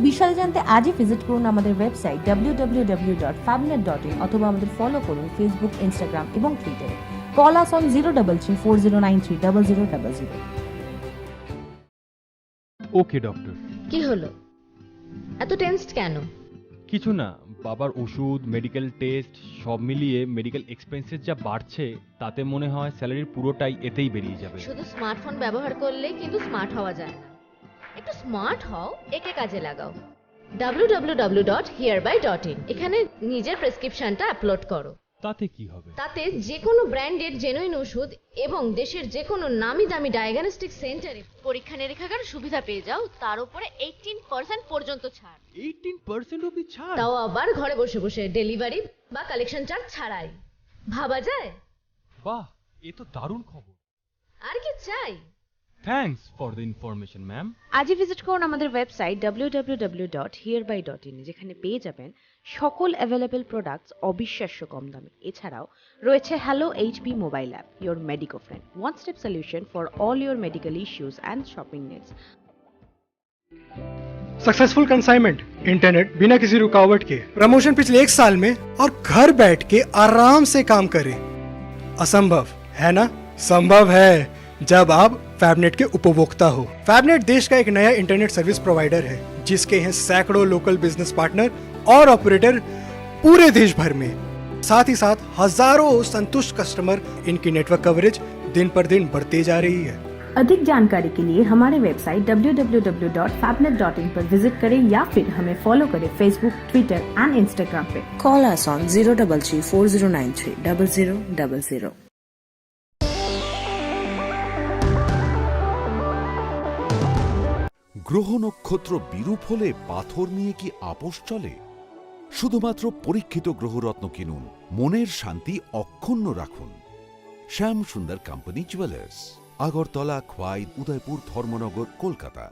বিশদে জানতে আজই ভিজিট করুন আমাদের website W W W dot ফ্যাবনেট ডট ইন অথবা আমাদের ফলো করুন ফেসবুক, ইনস্টাগ্রাম এবং টুইটারে। Call us on zero double three four zero nine three double zero double zero. ওকে ডক্টর। কি হলো? এত টেন্সড কেন? কিছু না, বাবার ওষুধ, মেডিকেল টেস্ট, সব মিলিয়ে মেডিকেল এক্সপেন্সেস যা বাড়ছে, তাতে মনে হয় স্যালারির পুরোটাই এতেই বেরিয়ে যাবে। শুধু স্মার্টফোন ব্যবহার করলে কিন্তু স্মার্ট হওয়া যায় না। একটু স্মার্ট হও, একে কাজে লাগাও। ডাব্লিউ ডাব্লিউ ডাব্লিউ ডট হিয়ারবাই ডট ইন, এখানে নিজের প্রেসক্রিপশনটা আপলোড করো। তাতে কি হবে? তাতে যে কোনো ব্র্যান্ডের জেনুইন ওষুধ এবং দেশের যে কোনো নামি দামি ডায়াগনস্টিক সেন্টারে পরীক্ষা নিরীক্ষার সুবিধা পেয়ে যাও, তার উপরে এইটিন পার্সেন্ট পর্যন্ত ছাড়। এইটিন পার্সেন্ট অবধি ছাড়? তাও আবার ঘরে বসে বসে, ডেলিভারি বা কালেকশন চার্জ ছাড়াই। ভাবা যায়? বাহ, এ তো দারুণ খবর। আর কি চাই? Thanks for the information, ma'am. আজই ভিজিট করুন আমাদের website W W W dot হিয়ারবাই ডট ইন, যেখানে পেয়ে যাবেন সকল অ্যাভেলেবল প্রোডাক্টস অবিশ্বাস্য কম দামে। এছাড়াও রয়েছে Hello H P Mobile App, your Medico Friend, one step solution for all your medical issues and shopping needs. Successful consignment, internet बिना किसी रुकावट के, प्रमोशन पिछले एक साल में और घर बैठ के आराम से काम करें। असंभव है ना? संभव है, जब आप फैबनेट के उपभोक्ता हो। फैबनेट देश का एक नया इंटरनेट सर्विस प्रोवाइडर है, जिसके हैं सैकड़ों लोकल बिजनेस पार्टनर और ऑपरेटर पूरे देश भर में। साथ ही साथ हजारों संतुष्ट कस्टमर। इनकी नेटवर्क कवरेज दिन पर दिन बढ़ती जा रही है। अधिक जानकारी के लिए हमारे website W W W dot फैबनेट डॉट इन पर विजिट करें या फिर हमें फॉलो करें Facebook, Twitter and Instagram पे। Call us on zero double three four zero nine three double zero double zero. গ্রহ নক্ষত্র বিরূপ হলে পাথর নিয়ে কি আপোষ চলে? শুধুমাত্র পরীক্ষিত গ্রহরত্ন কিনুন, মনের শান্তি অক্ষুণ্ণ রাখুন। শ্যাম সুন্দর কোম্পানি জুয়েলার্স, আগরতলা, খোয়াই, উদয়পুর, ধর্মনগর, কলকাতা।